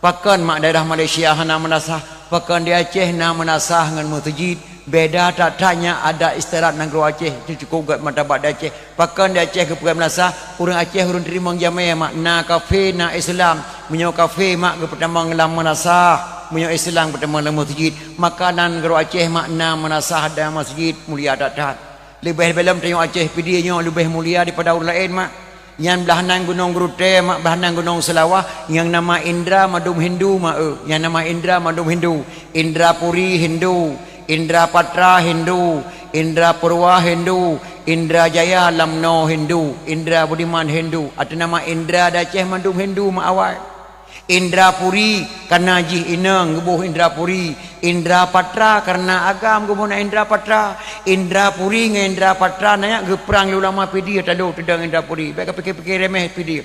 Pakon mak daerah Malaysia hana meulasah? Pakon di Aceh na meulasah ngon meuseujid? Beda that-that nyan adat istiadat nanggroe Aceh, nyoe cukôp gèt martabat di Aceh. Pakon di Aceh geupeugah meulasah? Ureueng Aceh ureueng teurimong jamèe mak, na kafé, na Islam. Meunyoe kafé mak geupeutamong lam meulasah, meunyoe Islam geupeutamong lam meuseujid, maka na nanggroe Aceh mak na meulasah dan meuseujid mulia that-that. Leubeh-leubeh lom tanyoe Aceh Pidie nyoe leubeh mulia daripada ureueng laén mak. Nyan blah nan Gunong Geurutée mak, blah nan Gunong Seulawah, nyang nama Indra mandum Hindu mak, eh, nyang nama Indra mandum Hindu. Indra Puri Hindu, Indra Patra Hindu, Indra Purwa Hindu, Indra Jaya lam noe Hindu, Indra Budiman Hindu. Ateueh nama Indra di Aceh mandum Hindu mak awai. Indra Puri, kareuna jih inong geuboh Indra Puri. Indra Patra, kareuna agam geuboh na Indra Patra. Indra Puri ngon Indra Patra nyan geuprang lé ulama Pidie talo teudong Indra Puri. Bèk ka pike-pike remeh Pidie.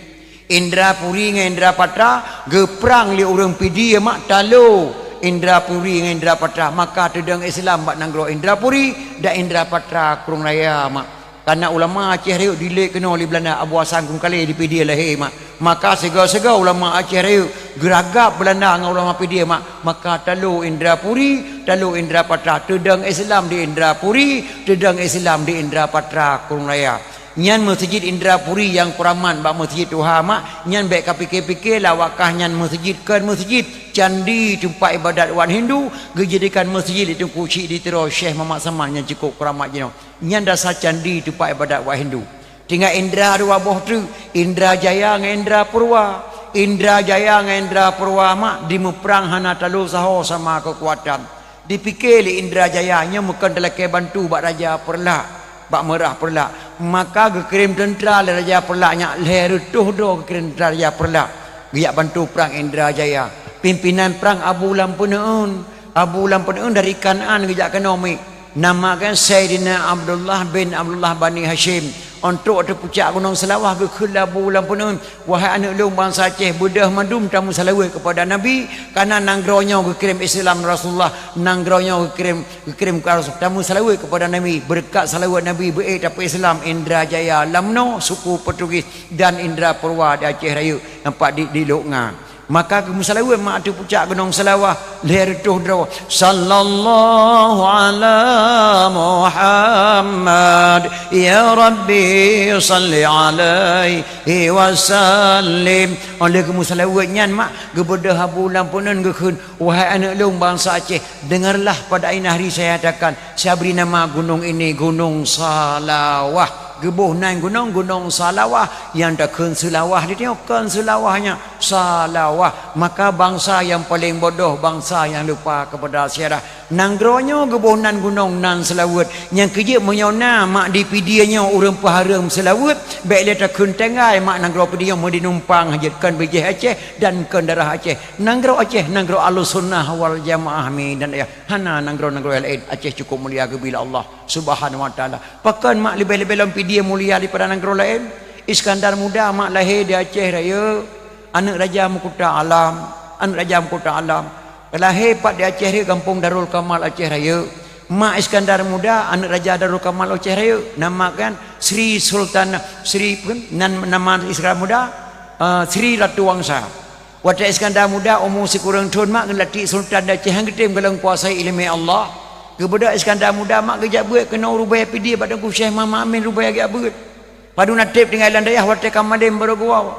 Indra Puri ngon Indra Patra geuprang lé ureueng Pidie mak talo Indra Puri ngon Indra Patra. Maka teudong Islam bak nanggroe Indra Puri dan Indra Patra Krueng Raya mak. Kareuna ulama Aceh Rayeuk dilèk keunoe lé Beulanda, Abu Hasan Krueng Kalé di Pidie lahé mak. Maka sigoe-sigoe ulama Aceh Rayeuk geuragab Beulanda ngon ulama Pidie mak. Maka talo Indra Puri, talo Indra Patra, teudong Islam di Indra Puri, teudong Islam di Indra Patra Krueng Raya. Nyan meuseujid Indra Puri nyang keuramat bak meuseujid tuha mak, nyan bèk ka pike-pike lawak kah nyan meuseujid, kon meuseujid, candi teumpat ibadat umat Hindu, geujadikan meuseujid lé Teungku Chik di Tiro Syekh Muhammad Saman nyang cukôp keuramat jinoe. Nyan dasar candi teumpat ibadat umat Hindu. Tinggai Indra dua boh treuk, Indra Jaya ngon Indra Purwa. Indra Jaya ngon Indra Purwa mak dimeuprang hana talo saho sama keukuatan. Dipike lé Indra Jaya nyoe meukon talakèe bantu bak Raja Peureulak, bak Meurah Peureulak. Maka geukirém teuntra lé Raja Peureulak nyak lhèe reutôh droe geukirém teuntra Raja Peureulak. Geujak bantu prang Indra Jaya. Pimpinan prang Abu Lam Peuneuen. Abu Lam Peuneuen dari Kanaan geujak keunoe miet. Nama geuh Saidina Abdullah bin Abdullah Bani Hasyim. Ôh trok ateueh pucak Gunong Seulawah geukheun lé Abu Lam Peuneuen, "Wahai aneuk lôn bansa Aceh, beudôh mandum tameuseulaweuet keupada Nabi, kareuna nanggroe nyoe geukirém Islam Rasulullah, nanggroe nyoe geukirém, geukirém keu Rasul, tameuseulaweuet keupada Nabi, beureukat seulaweuet Nabi beu-ék tapeu-Islam Indra Jaya, Lamno, suku Portugis, dan Indra Purwa di Aceh Rayeuk, nampak di, di Lhok Nga." Maka geumeuseulaweuet mak ateueh pucak Gunong Seulawah lhèe reutôh droe, "Sallallahu ala Muhammad, ya Rabbi salli alaihi wasallim." Óh lheueh geumeuseulaweuet nyan mak, geubeudôh Abu Lam Peuneuen geukheun, "Wahai aneuk lôn bansa Aceh, dengarlah pada ini hari saya katakan, saya beri nama gunung ini Gunong Seulawah." Geuboh nan gunong, Gunong Seulawah, nyang takheun Seulawah di tanyoe kon Seulawah nyan, Seulawah. Maka bansa nyang paleng bodoh, bansa nyang lupa keupada seujarah. Nanggroe nyoe geuboh nan gunong nan seulaweuet. Nyang keujeuet meunyoe na mak di Pidie nyoe ureuëng peuhareuem seulaweuet, bék lé takheun tinggai mak nanggroe Pidie nyoe meudi numpang jeuet kon bijéh Aceh dan kon darah Aceh. Nanggroe Aceh, nanggroe Ahlussunnah wal Jamaah mi dan ayah. Hana nanggroe-nanggroe laén, Aceh cukup mulia geubi lé Allah Subhanahu wa Taala. Pakon mak leubeh-leubeh lom Pidie mulia daripada nanggroe laén? Iskandar Muda mak lahé di Aceh Rayeuk, aneuk Raja Meukuta Alam, aneuk Raja Meukuta Alam. Lahé pat di Aceh Rayeuk, gampông Darul Kamal Aceh Rayeuk. Mak Iskandar Muda, aneuk Raja Darul Kamal Aceh Rayeuk. Nama kan Sri Sultan, Sri, nan nama Iskandar Muda, eh, Sri Ratu Wangsa. Watée Iskandar Muda umu sikureueng thon mak geulatik sultan di Aceh nyang geutem golom kuasai iéleumé Allah. Geubeudôh Iskandar Muda mak geujak beuet keunoe rubée Pidie bak Teungku Syekh Muhammad Amin rubée geujak beuet. Padub na treb tinggai lam dayah watée ka malem barô geuwoe.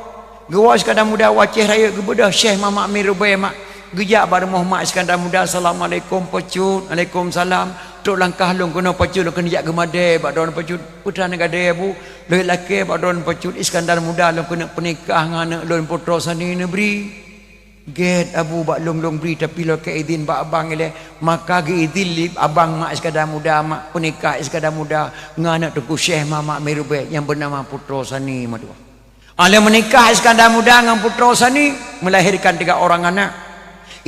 Geuwoe Iskandar Muda u Aceh Rayeuk geubeudôh Syekh Muhammad Amin rubée mak geujak bak rumoh mak Iskandar Muda, "Assalamualaikum Peucut." "Alaikumsalam." "Trok langkah lôn keunoe Peucut, lôn keuneuk jak geumadée bak droeneuh Peucut." "Peue teuma neugadée Abu?" "Lôn lakée bak droeneuh Peucut Iskandar Muda lôn keuneuk peunikah ngon aneuk lôn Putroe Sani Neubri." "Gét Abu, bak lôn lôn bri, tapi lôn lakée idhin bak abang ilée." Maka geuidhin lé abang mak Iskandar Muda mak peunikah Iskandar Muda ngon aneuk Teungku Syekh Muhammad Amin rubée nyang beunama Putroe Sani Madua. Óh lheueh meunikah Iskandar Muda ngon Putroe Sani, melahirkan tiga orang anak.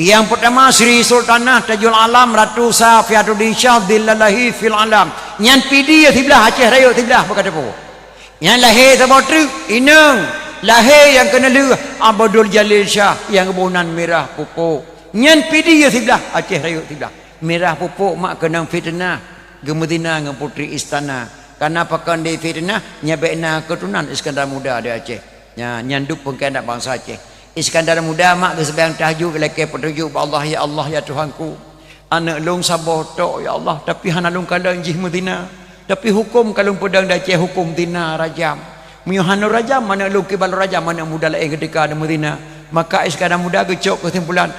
Nyang peutama Sri Sultanah Tajul Alam Ratu Safiatuddin Syah Dhillalahi fil Alam. Nyan Pidie siblah, Aceh Rayeuk siblah, bak kateupeue. Nyan lahé saboh treuk, inong. Lahé nyang keunaleuh Abdul Jalil Syah nyang geuboh nan Mirah Pupuk. Nyan Pidie siblah, Aceh Rayeuk siblah. Mirah Pupuk mak keunong fiteunah, geumeuzina ngon putri istana. Kareuna pakon di fiteunah, nyan bék na keuturonan Iskandar Muda di Aceh. Nya, nyan duek peungkhianat bansa Aceh. Iskandar Muda mak geuseumbahyang tahajud, geulakée peutunjuk bak Allah, "Ya Allah, ya Tuhanku, aneuk lôn saboh tok, ya Allah, tapi hana lôn kalon jih meuzina. Tapi huköm ka lôn peudong di Aceh huköm zina rajam. Meunyoe hana lôn rajam aneuk lôn, kiban lôn rajam aneuk muda laén keudéka dan meuzina." Maka Iskandar Muda geucok keusimpulan,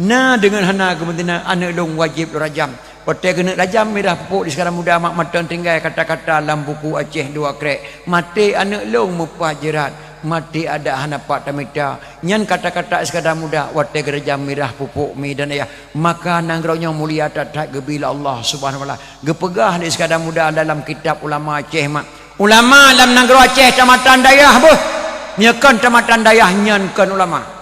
"Na deungon hana geumeuzina, aneuk lôn wajéb lôn rajam." Watée geuneuk rajam, Mirah Pupuk di Iskandar Muda mak mantong tinggai kata-kata lam buku Aceh dua krek, "Maté aneuk lôn meupat jeurat, maté adak hana pat tamita." Nyan kata-kata Iskandar Muda watée geurajam Mirah Pupuk mi dan ayah. Maka nanggroe nyoe mulia that-that geubi lé Allah Subhanahu wa Taala. Geupeugah lé Iskandar Muda dalam kitab ulama Aceh mak, "Ulama lam nanggroe Aceh tamatan dayah beuh. Meunyoe kon tamatan dayah, nyan kon ulama.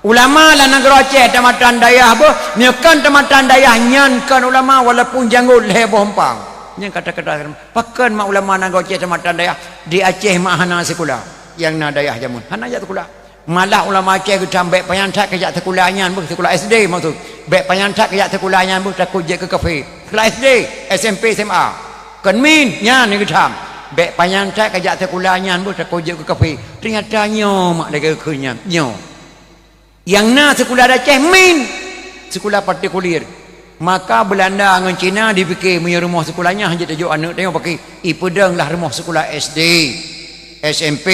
Ulama lam nanggroe Aceh tamatan dayah beuh. Meunyoe kon tamatan dayah, nyan kon ulama, walaupun janggot lhée boh eumpang." Nyan kata-kata, pakon mak ulama nanggroe Aceh tamatan dayah? Di Aceh mak hana sikula. Nyang na dayah jameun hana jak sikula. Malah ulama Aceh geutham bék panyang that kajak sikula nyan beuh, sikula S D maksud. Bék panyang that kajak sikula nyan beuh, takot jeuet keu kafé. Sikula S D, S M P, S M A. Kon min, nyan nyang geutham. Bék panyang that kajak sikula nyan beuh, takot jeuet keu kafé. Teunyata nyoe mak lagée geukheun nyan, nyoe. Nyang na sikula di Aceh min, sikula partikulir. Maka Beulanda ngon Cina jipike meunyoe rumoh sikula nyan hana jeuet tajok aneuk tanyoe paké, ipeudong lah rumoh sikula S D, S M P,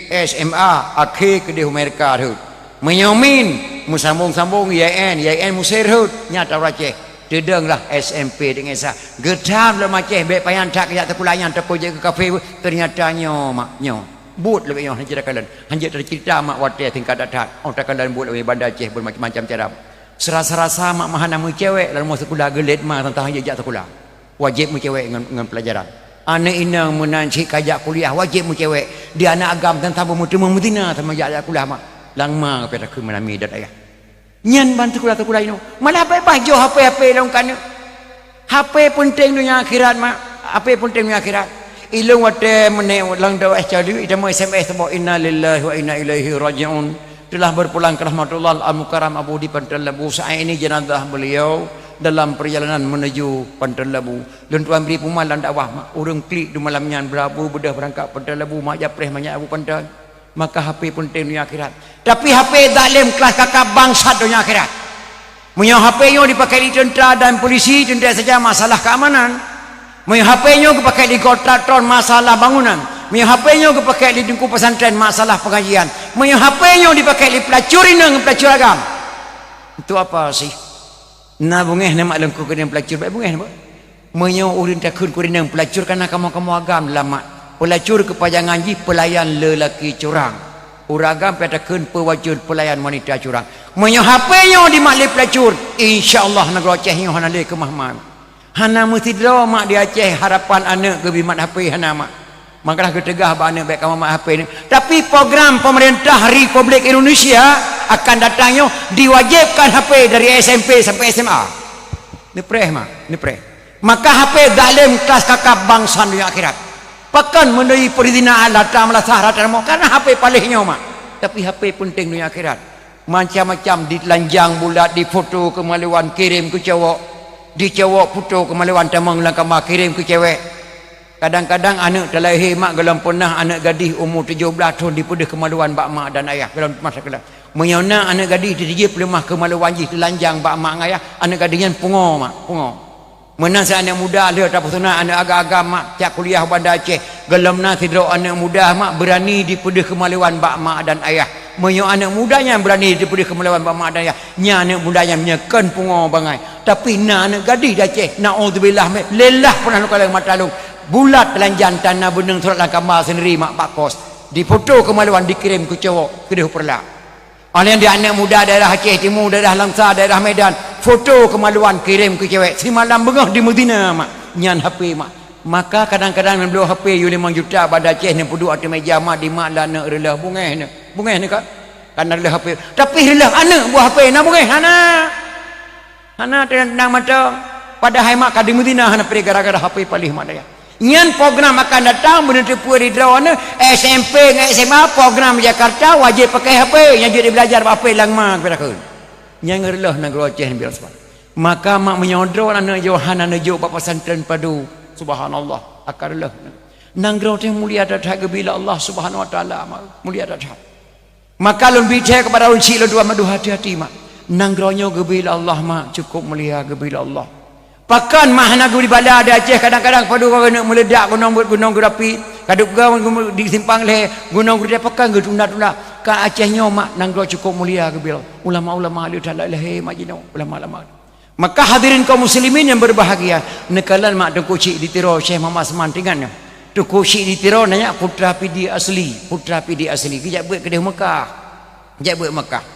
S M A, akhé keudeh Amerika rhot. Meunyoe min, meusambong-sambong I A N, I A N Mesir rhot, nyan ata ureuëng Aceh. Teudong lah S M P di Indonesia. Geutham lom Aceh, bék panyang that kajak sikula nyan, takot jeuet keu kafé, teunyata nyoe mak, nyoe. Buet lagée nyoe hana jeuet takalon. Hana jeuet taceurita mak watée tingkat that-that. Óh takalon buet lagée Banda Aceh bermacam-macam cara. Seurasa-rasa mak meuhana meucewek lam rumoh sikula geulet ma teuntang hana jeuet jak sikula. Wajéb meucewek ngon, ngon peulajaran. Aneuk inong meunan cit kajak kuliah wajéb meucewek. Di aneuk agam teuntang beumeuteumé meuzina sama jak, jak kuliah mak. Lam ma pih takheun meunan mi dan ayah. Nyan ban sikula-sikula inoe. Malah beubaih jok H P-H P lom keu aneuk. H P peunteng donya akhirat mak. H P peunteng donya akhirat. Ilong watèe meunèk lam dakwah cali, ita mau S M S saboh, "Inna lillahi wa inna ilaihi raji'un." Telah berpulang ke rahmatullah Al-Mukarram Abu di Pantai Labu. Saat ini jenazah beliau dalam perjalanan menuju Pantai Labu. Lôn tuan bri peuma lam dakwah, mak, ureueng klik di malam nyan berabu beudôh beurangkat Pantai Labu, mak, japreh manyak Abu Pantai. Maka H P peunteng donya akhirat. Tapi H P zalem kelas kakap bangsat donya akhirat. Meunyoe H P nyoe dipakai di tentara dan polisi, tentu saja masalah keamanan. Meunyoe H P nyoe geupakai di kontraktor, masalah bangunan. Meunyoe H P nyoe geupakai di teungku pesantren, masalah pengajian. Meunyoe H P nyoe dipakai di pelacur inong, pelacur agam, untuk apa sih? Na beungéh na mak lengku keuneuk pelacur, baik beungéh na, bah. Meunyoe ureueng takheun keuneuk pelacur, kana kamoe-kamoe agam lamak. Pelacur keupajangan jih pelayan lelaki curang. Ureueng agam pih takheun peuwajeuet pelayan wanita curang. Meunyoe H P nyoe dimat lé pelacur, insya Allah nanggroe Aceh nyoe hana lé keumah-mah. Hana meusidroe mak di Aceh harapan aneuk geubi mat H P, hana mak. Makalah geuteugah bak aneuk bèk kamoe mat H P nyoe. Tapi program pemerintah Republik Indonesia akan datang nyoe diwajibkan H P dari S M P sampai S M A. Neupreh mak, neupreh. Maka H P zalem kelas kakap bangsat donya akhirat. Pakon meunuri perizinan Allah Taala melasah rata-rata, karena H P paléh nyoe mak. Tapi H P peunteng donya akhirat. Macam-macam, ditelanjang bulat, difoto keumaluan, kirém keu cowok. Dicowok foto keumaluan, tamong lam kama, kirém keu cewek. Kadang-kadang aneuk teulahé mak, gohlom peunah aneuk gadih umu tujoh blaih thon dipeudeuh keumaluan bak mak dan ayah gohlom masa keulah. Meunyoe na aneuk gadih teujieb leumah keumaluan jih, teulanjang bak mak ngon ayah, aneuk gadih nyan pungo mak, pungo. Meunan si aneuk muda lheueh tapeusunat aneuk agam-agam mak, jak kuliah u Banda Aceh. Gohlom na sidroe aneuk muda mak beurani dipeudeuh keumaluan bak mak dan ayah. Meunyoe aneuk muda nyan beurani dipeudeuh keumaluan bak mak dan ayah, nyan aneuk muda nyan meunyoe kon pungo bangai. Tapi na aneuk gadih di Aceh, naudzubillah, mé, lillah peunah lôn kalon mata lôn. Bulat teulanjang tan na beuneueng surat lam kama seundiri mak bak kos. Difoto keumaluan, dikirém keu cowok keudeh u Peureulak. Óh lheueh nyan di aneuk muda daerah Aceh Timu, daerah Langsa, daerah Medan, foto keumaluan kirém keu cewek, simalam beungoh di Medina mak, nyan H P mak. Maka kadang-kadang neubloe H P yue limong juta bak Aceh neupeuduek ateueh meja mak, dimat lé aneuk reuleuh, beungéh neuh, beungéh neuh kan? Kan reuleuh H P, tapi reuleuh aneuk buah H P na beungéh hana. Hana teunang mata. Padahai mak ka di Medina hana preh gara-gara H P paléh mak dayah. Nyan program akan datang, beuneuteupeu di droeneuh, S M P ngon S M A, program Jakarta wajéb pakai H P, nyang jeuet jibeulajar bak H P lam ma geupeue takheun. Nyan ngon reuleuh nanggroe Aceh nibak seumah. Maka mak meunyoe droe aneuk jih hana neujok bak pesantren padum, subhanallah, akan reuleuh. Nanggroe teuh mulia that-that geubila Allah Subhanahu Wa Taala, mak, mulia that-that. Maka lôn bi thèe keupada ulôn chik lôn tuan mandum, hati-hati mak. Nanggroe nyoe geubri lé Allah mak, cukup mulia geubri lé Allah. Pakon mak hana geubri bala di Aceh, kadang-kadang padum keuneuk meuleudak gunong buet gunong geurapi, kadub gong di simpang lhèe gunong geureudah, pakon geutunda-tunda. Ka Aceh nyoe mak nanggroe cukup mulia geubri lé Allah. Ulama-ulama le that lahé mak jinoe, ulama-ulama. Maka hadirin kaum muslimin yang berbahagia, neukalon mak Teungku Chik di Tiro, Syekh Muhammad Seman, teuingat nyoe. Teungku Chik di Tiro nyan putra Pidie asli, putra Pidie asli. Geujak beuet keudeh Mekah. Jak beuet Mekah.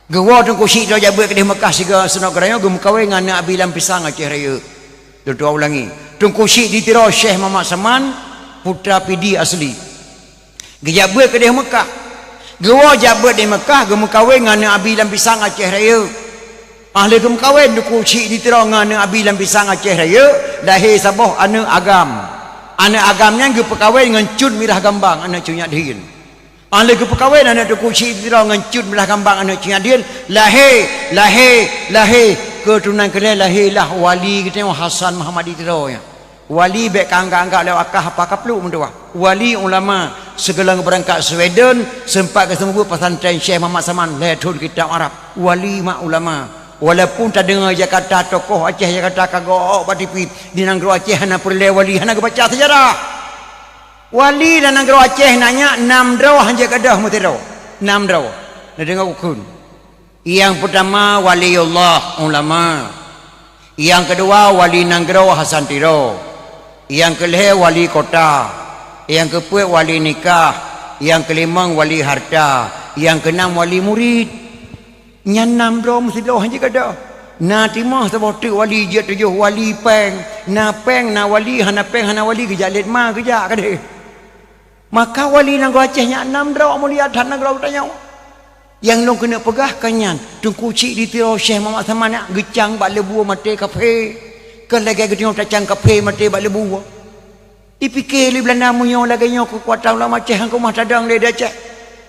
Geuwoe Teungku Chik di Tiro jak beuet keudeh Mekah sigoe seunok keurayeuk, geumeukawen ngon aneuk Abi Lam Pisang Aceh Rayeuk. Lôn tuan ulangi. Teungku Chik di Tiro, Syekh Muhammad Seman, putra Pidie asli. Geujak beuet keudeh Mekah. Geuwoe jak beuet di Mekah, geumeukawen ngon aneuk Abi Lam Pisang Aceh Rayeuk. Óh lheueh geumeukawen, Teungku Chik di Tiro ngon aneuk Abi Lam Pisang Aceh Rayeuk, lahé saboh aneuk agam. Aneuk agam nyan geupeukawen ngon Cut Mirah Gambang, aneuk Cut Nyak Dhien. Óh lheueh geupeukawen aneuk Teungku Chik di Tiro ngon Cut Mirah Gambang, aneuk Cut Nyak Dhien, lahé, lahé, lahé keuturonan keulhèe, lahé lah wali geutanyoe Hasan Muhammad di Tiro nyan. Wali bèk ka anggap-anggap lé akah apa kapluek meutuwah. Wali ulama, sigohlom geubeurangkat Sweden, seumpat geuseumeubeuet pesantren Syekh Muhammad Saman lhèe thon kitab Arab. Wali mak ulama. Walaupun tadeungoe Jakarta, tokoh Aceh Jakarta ka geuok-ok bak T V, di nanggroe Aceh hana peureulèe wali, hana geubaca seujarah. Wali lam nanggroe Aceh na nyak nam droe, hanjeuet gadôh meusidroe. Nam droe. Neudeungoe kukheun. Nyang peutama waliullah, ulama. Nyang keudua wali nanggroe Hasan Tiro. Nyang keulhèe wali kota. Nyang keupeuet wali nikah. Nyang keulimong wali harta. Nyang keunam wali murit. Nyan nam droe meusidroe hanjeuet gadôh. Na timoh saboh teuk wali, jeuet tujoh wali péng. Na péng, na wali, hana péng, hana wali, geujak lét ma, geujak keudeh. Maka wali nanggroe Aceh nyan nam droe mulia that nanggroe geutanyoe. Nyang lôn keuneuk peugah ka nyan, Teungku Chik di Tiro Syekh Muhammad Saman nyan geucang bak leubue maté kafé. Keu lagèe geutanyoe tacang kafé maté bak leubue. Ipike lé Belanda, meunyoe lagée nyoe keukuatan ulama Aceh, han keumah tadong lé di Aceh.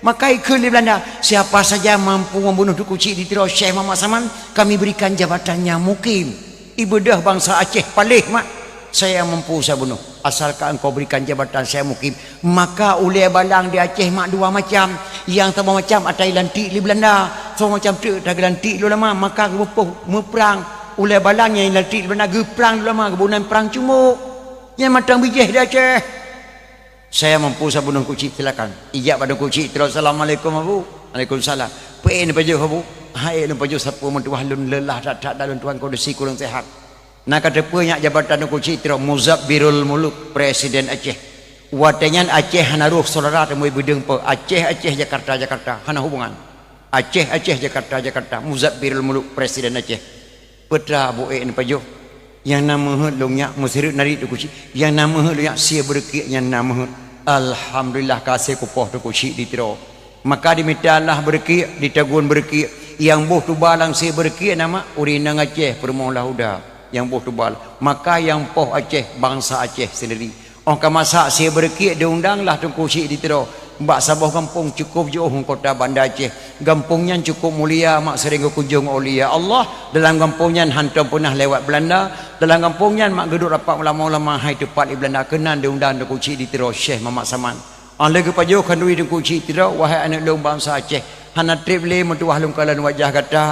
Maka ikheun lé Belanda, "Siapa saja mampu membunuh Teungku Chik di Tiro Syekh Muhammad Saman, kami berikan jabatannya mukim." Ibeudôh bansa Aceh paléh mak, "Saya mampu saya bunuh, asalkan engkau berikan jabatan saya mukim." Maka ulée balang di Aceh mak dua macam. Nyang saboh macam ata ilantik lé Belanda, saboh macam teuk ata geulantik lé ulama, maka geupeupôh meuprang. Ulée balang nyang ilantik lé Belanda geuprang lé ulama, geuboh nan prang cumok. Nyan mantong bijéh di Aceh. "Saya mampu saya bunuh Teungku Chik, silakan." Ijak bak Teungku Chik di Tiro, "Assalamualaikum Abu." "Waalaikumsalam." "Peue neupajoh Abu?" "Hai neupajoh sapeue meutuah, lôn leulah that-that dan lôn tuan kondisi kurang sehat." Na ka teupeue nyak jabatan Teungku Chik di Tiro, Muzabbirul Muluk, Presiden Aceh. Watée nyan Aceh hana roh syedara teumui beudeueng po, Aceh, Aceh, Jakarta, Jakarta, hana hubungan. Aceh, Aceh, Jakarta, Jakarta, Muzabbirul Muluk, Presiden Aceh. "Peue teuma Abu, ék neupajoh?" "Nyang na meuheuet lôn nyak, meusireuk narit Teungku Chik, nyang na meuheuet lôn nyak sie beureukiek nyang na meuheuet." Alhamdulillah, ka sie kupoh Teungku Chik di Tiro. Maka dimita Allah beureukiek, ditagun beureukiek. Nyang boh tuba lam sie beureukiek na mak ureuëng inong Aceh, Peurumoh Lahuda. Nyang boh tuba, maka nyang poh Aceh, bansa Aceh sendiri. Óh ka masak sie beureukiek, diundanglah Teungku Chik di Tiro bak saboh gampông cukôp jiôh u kota Banda Aceh. Gampông nyan cukôp mulia mak, seuréng geukunjông aulia Allah. Dalam gampông nyan hantom peunah lewat Belanda. Dalam gampông nyan mak geuduek rapat ulama-ulama hai teupat di Belanda, keunan diundang Teungku Chik di Tiro Syekh Muhammad Saman. Óh lheueh geupajoh khanduri Teungku Chik di Tiro, "Wahai aneuëk lôn bansa Aceh, hana treb lé meutuah lôn kalon wajah gata,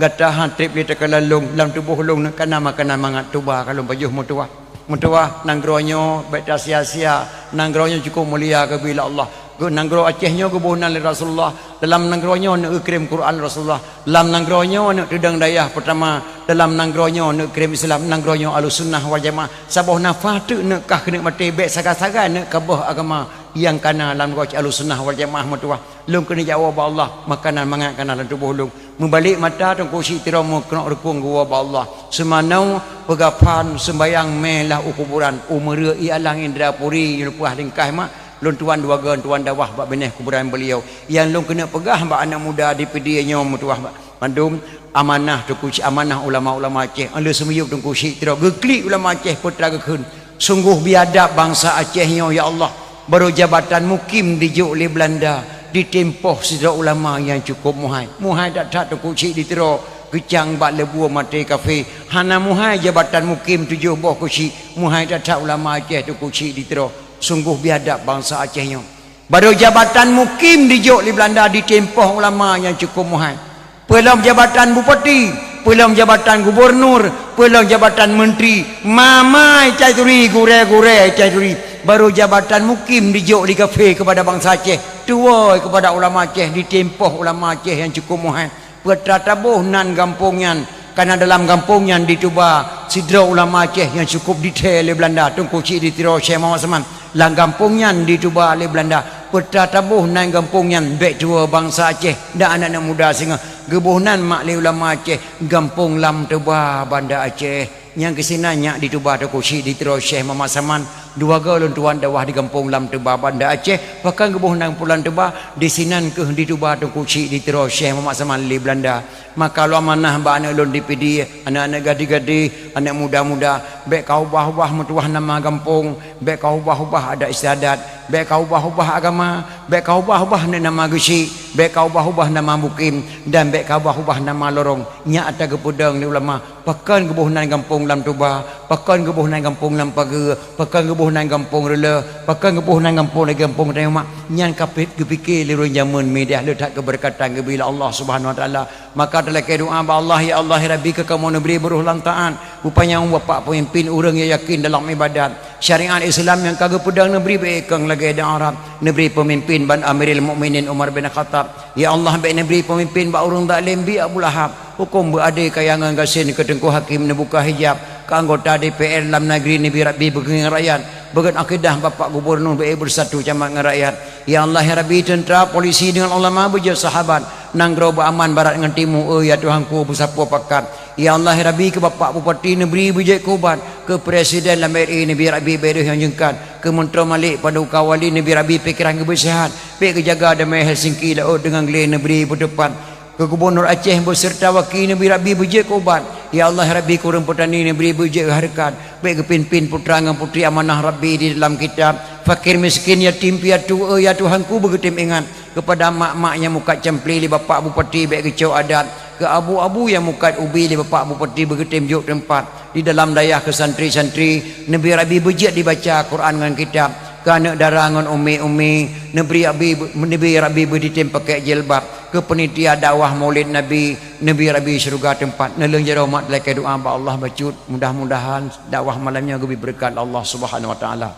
gata han treb lé takalon lôn, lam tuboh lôn neuk kana makanan mangat, tuba ka lôn pajoh meutuah." Meutuah, nanggroe nyoe bék tasia-sia, nanggroe nyoe cukôp mulia geubri lé Allah. Geu-, nanggroe Aceh nyoe geuboh nan lé Rasulullah. Dalam nanggroe nyoe neuk geukirém Quran Rasulullah. Lam nanggroe nyoe neuk teudong dayah peutama. Dalam nanggroe nyoe neuk kirém Islam. Nanggroe nyoe Ahlussunnah wal Jamaah. Saboh nafah teuk neuk kah keuneuk maté, bék sagai-sagai neuk kaboh agama nyang kana lam nanggroe Ahlussunnah wal Jamaah meutuah. Lôn keuneuk jak woe bak Allah, makanan mangat kana lam tuboh lôn. Meubalek mata Teungku Chik di Tiro meukeunok reukong geuwoe bak Allah. Seumanoe peugah phan seumbayang mé lah u kuburan, u meureuek i alang Indrapuri, lumpah lingkaih mak, lôn tuan dua goe tuan dakwah bak binéh kuburan beuliau. Nyang lôn keuneuk peugah bak aneuëk muda di Pidie nyoe meutuah bak mandum amanah Teungku Chik, amanah ulama-ulama Aceh. Óh lheueh seumiyueb Teungku Chik di Tiro geuklik ulama Aceh, peue teuma geukheun. Sunggoh biadab bansa Aceh nyoe, ya Allah. Barô jabatan mukim dijok lé Belanda, ditimpoh sidroe ulama nyang cukôp muhai. Muhai that-that Teungku Chik di Tiro, geucang bak leubue maté kafé. Hana muhai jabatan mukim tujoh boh keuchik, muhai that-that ulama Aceh Teungku Chik di Tiro. Sunggoh biadab bansa Aceh nyoe. Barô jabatan mukim dijok lé Belanda, ditimpoh ulama nyang cukôp muhai. Peulom jabatan bupati, peulom jabatan gubunur, peulom jabatan menteri, mamai cai turi, gurée-gurée cai turi. Barô jabatan mukim dijok lé kafé keupada bansa Aceh, tuwoe keupada ulama Aceh, ditimpoh ulama Aceh nyang cukôp muhai. Peue teuma taboh nan gampông nyan, kana dalam gampông nyan dituba sidroe ulama Aceh nyang cukôp dithée lé Belanda, Teungku Chik di Tiro Syekh Muhammad Saman. Lam gampông nyan dituba lé Belanda. Peue teuma taboh nan gampông nyan, bék tuwoe bansa Aceh dan aneuëk-aneuëk muda singoh. Geuboh nan mak lé ulama Aceh, Gampông Lam Teuba, Banda Aceh. Nyang keusinan nyak dituba Teungku Chik di Tiro Syekh Muhammad Saman. Dua goe lôn tuan dakwah di Gampông Lam Teuba, Banda Aceh. Pakon geuboh nan Gampông Lam Teuba, disinan kheueh dituba Teungku Chik di Tiro Syekh Muhammad Saman lé Belanda. Maka lôn amanah bak aneuëk lôn di Pidie, aneuëk-aneuëk gadih-gadih, aneuëk muda-muda, bék ka ubah-ubah meutuah nama gampông, bék ka ubah-ubah adat istiadat, bék ka ubah-ubah agama, bék ka ubah-ubah aneuëk nama geuchik, bék ka ubah-ubah nama mukim, dan bék ka ubah-ubah nama lorong. Nyak ata geupeudong lé ulama, pakon geuboh nan Gampông Lam Teuba, pakon geuboh nan Gampông Lam Pageue, pakon geuboh nan Gampông Reuleu, pakon geuboh nan gampông lagée Gampông Tanyoe Mak. Nyan ka pih geupike lé ureuëng jameun, meudeh le that keubeureukatan geubri lé Allah Subhanahu Wa Taala. Maka talakée doá bak Allah, "Ya Allah, ya Rabbi, keu kamoe neubri beuroh lam taát, beupanyang bapak peumimpin ureuëng nyang yakin dalam ibadat. Syariat Islam nyang ka geupeudong neubri beu-ék kong lagée di Arab, neubri peumimpin ban Amiril Mukminin Umar bin Khattab. Ya Allah, bék neubri peumimpin bak ureuëng zalem bi Abu Lahab. Huköm beuadé kaya ngon gasien keu Teungku Hakim neubuka hijab, keu anggota D P R lam nanggroe neubri Rabbi beugeungieng rakyat, beugon akidah bapak gubunur beu-ék beusatu camat ngon rakyat. Ya Allah, ya Rabbi, teuntra, polisi deungon ulama beujeuet sahabat. Nanggroe beuaman barat ngon timu, eu ya Tuhanku, beusapeue pakat. Ya Allah, ya Rabbi, keu bapak bupati neubri beujeuet keu ubat, keu presiden lam R I neubri Rabbi bék deuh nyang jeungkat, keu meuntroe Malik Paduka Wali neubri Rabbi pikeran geubeuet seuhat, bék geujaga damai Helsinki laôt deungon glé neubri beuteupat, keu gubunur Aceh beuseurta waki neubri Rabbi beujeuet keu ubat. Ya Allah, ya Rabbi, kureueng peutani neubri beujeuet hareukat, bék geupimpin putra ngon putri amanah Rabbi di dalam kitab. Fakir miskin, yatim piatu, ya Tuhanku, beugeutém ingat keupada mak-mak nyang mukat campli lé Bapak Bupati, bék geucok adat, keu abu-abu nyang mukat ubi lé Bapak Bupati, beugeutém jok teumpat di dalam dayah, keu santri-santri neubri Rabbi beujeuet dibaca Quran ngon kitab, keu aneuk dara ngon umi-umi neubri Rabbi, neubri Rabbi beuditém pakai jilbab, keu panitia dakwah Maulid Nabi neubri Rabbi syeuruga teumpat, neuleueng jaroe mat lakée doa bak Allah bacut. Mudah-mudahan dakwah malam nyoe geubri beureukat Allah Subhanahu wa Taala.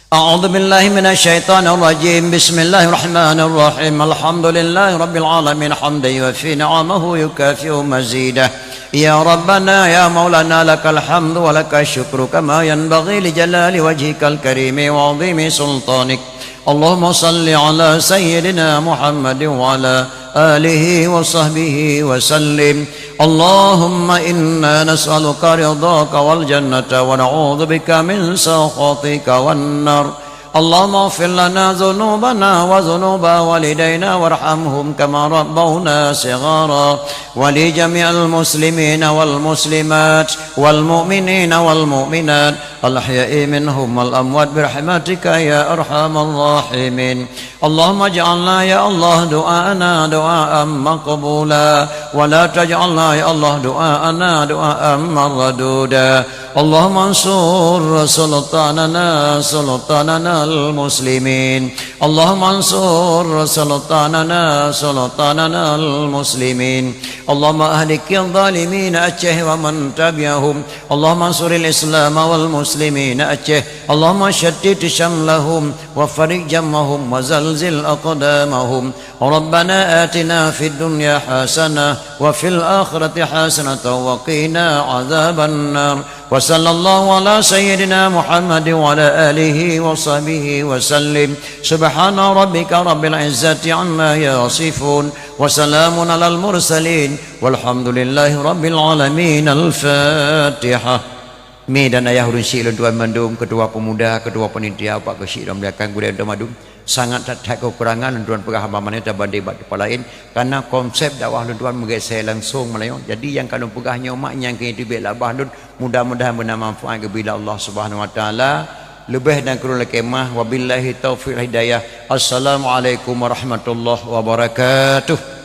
أعوذ بالله من الشيطان الرجيم. بسم الله الرحمن الرحيم. الحمد لله رب العالمين، حمدا يوافي نعمه ويكافئ مزيده. يا ربنا يا مولانا، لك الحمد ولك الشكر، كما ينبغي لجلال وجهك الكريم وعظيم سلطانك. اللهم صل على سيدنا محمد وعلى آله وصحبه وسلم. اللهم إنا نسألك رضاك والجنة، ونعوذ بك من سخطك والنار. اللهم اغفر لنا ذنوبنا وذنوب والدينا وارحمهم كما ربونا صغارا، ولجميع المسلمين والمسلمات والمؤمنين والمؤمنات الأحياء منهم والأموات برحمتك يا أرحم الراحمين. اللهم اجعلنا يا الله دعاءنا دعاء مقبولا، ولا تجعلنا يا الله دعاءنا دعاء مردودا. اللهم انصر سلطاننا سلطاننا المسلمين. اللهم انصر سلطاننا سلطاننا المسلمين. اللهم أهلك الظالمين أتشه ومن تبعهم. اللهم انصر الإسلام والمسلمين أتشه. اللهم شتت شملهم وفرق جمعهم وزلزل أقدامهم. ربنا آتنا في الدنيا حسنة وفي الآخرة حسنة وقنا عذاب النار. وصلى الله على سيدنا محمد وعلى آله وصحبه وسلم. سبحان ربك رب العزة عما يصفون. وسلام على المرسلين. والحمد لله رب العالمين. الفاتحة. Mi dan ayah ureueng syik lôn tuan mandum, ketua pemuda, ketua panitia, Pak Keuchik dan belakang gurée lôn tuan mandum. Sangat that-that keukurangan lôn tuan peugah haba manéh tabandéng bak teumpat laén, karena konsep dakwah lôn tuan meugeusé langsong meulayeue. Jadi nyang ka lôn peugah nyoe mak nyang keu teubiet labah lôn, mudah-mudahan beuna manfaat geubri lé Allah Subhanahu wa Taala. Leubeh dan kureueng lakée meuah, wabillahi taufiq wal hidayah. Assalamualaikum warahmatullahi wabarakatuh.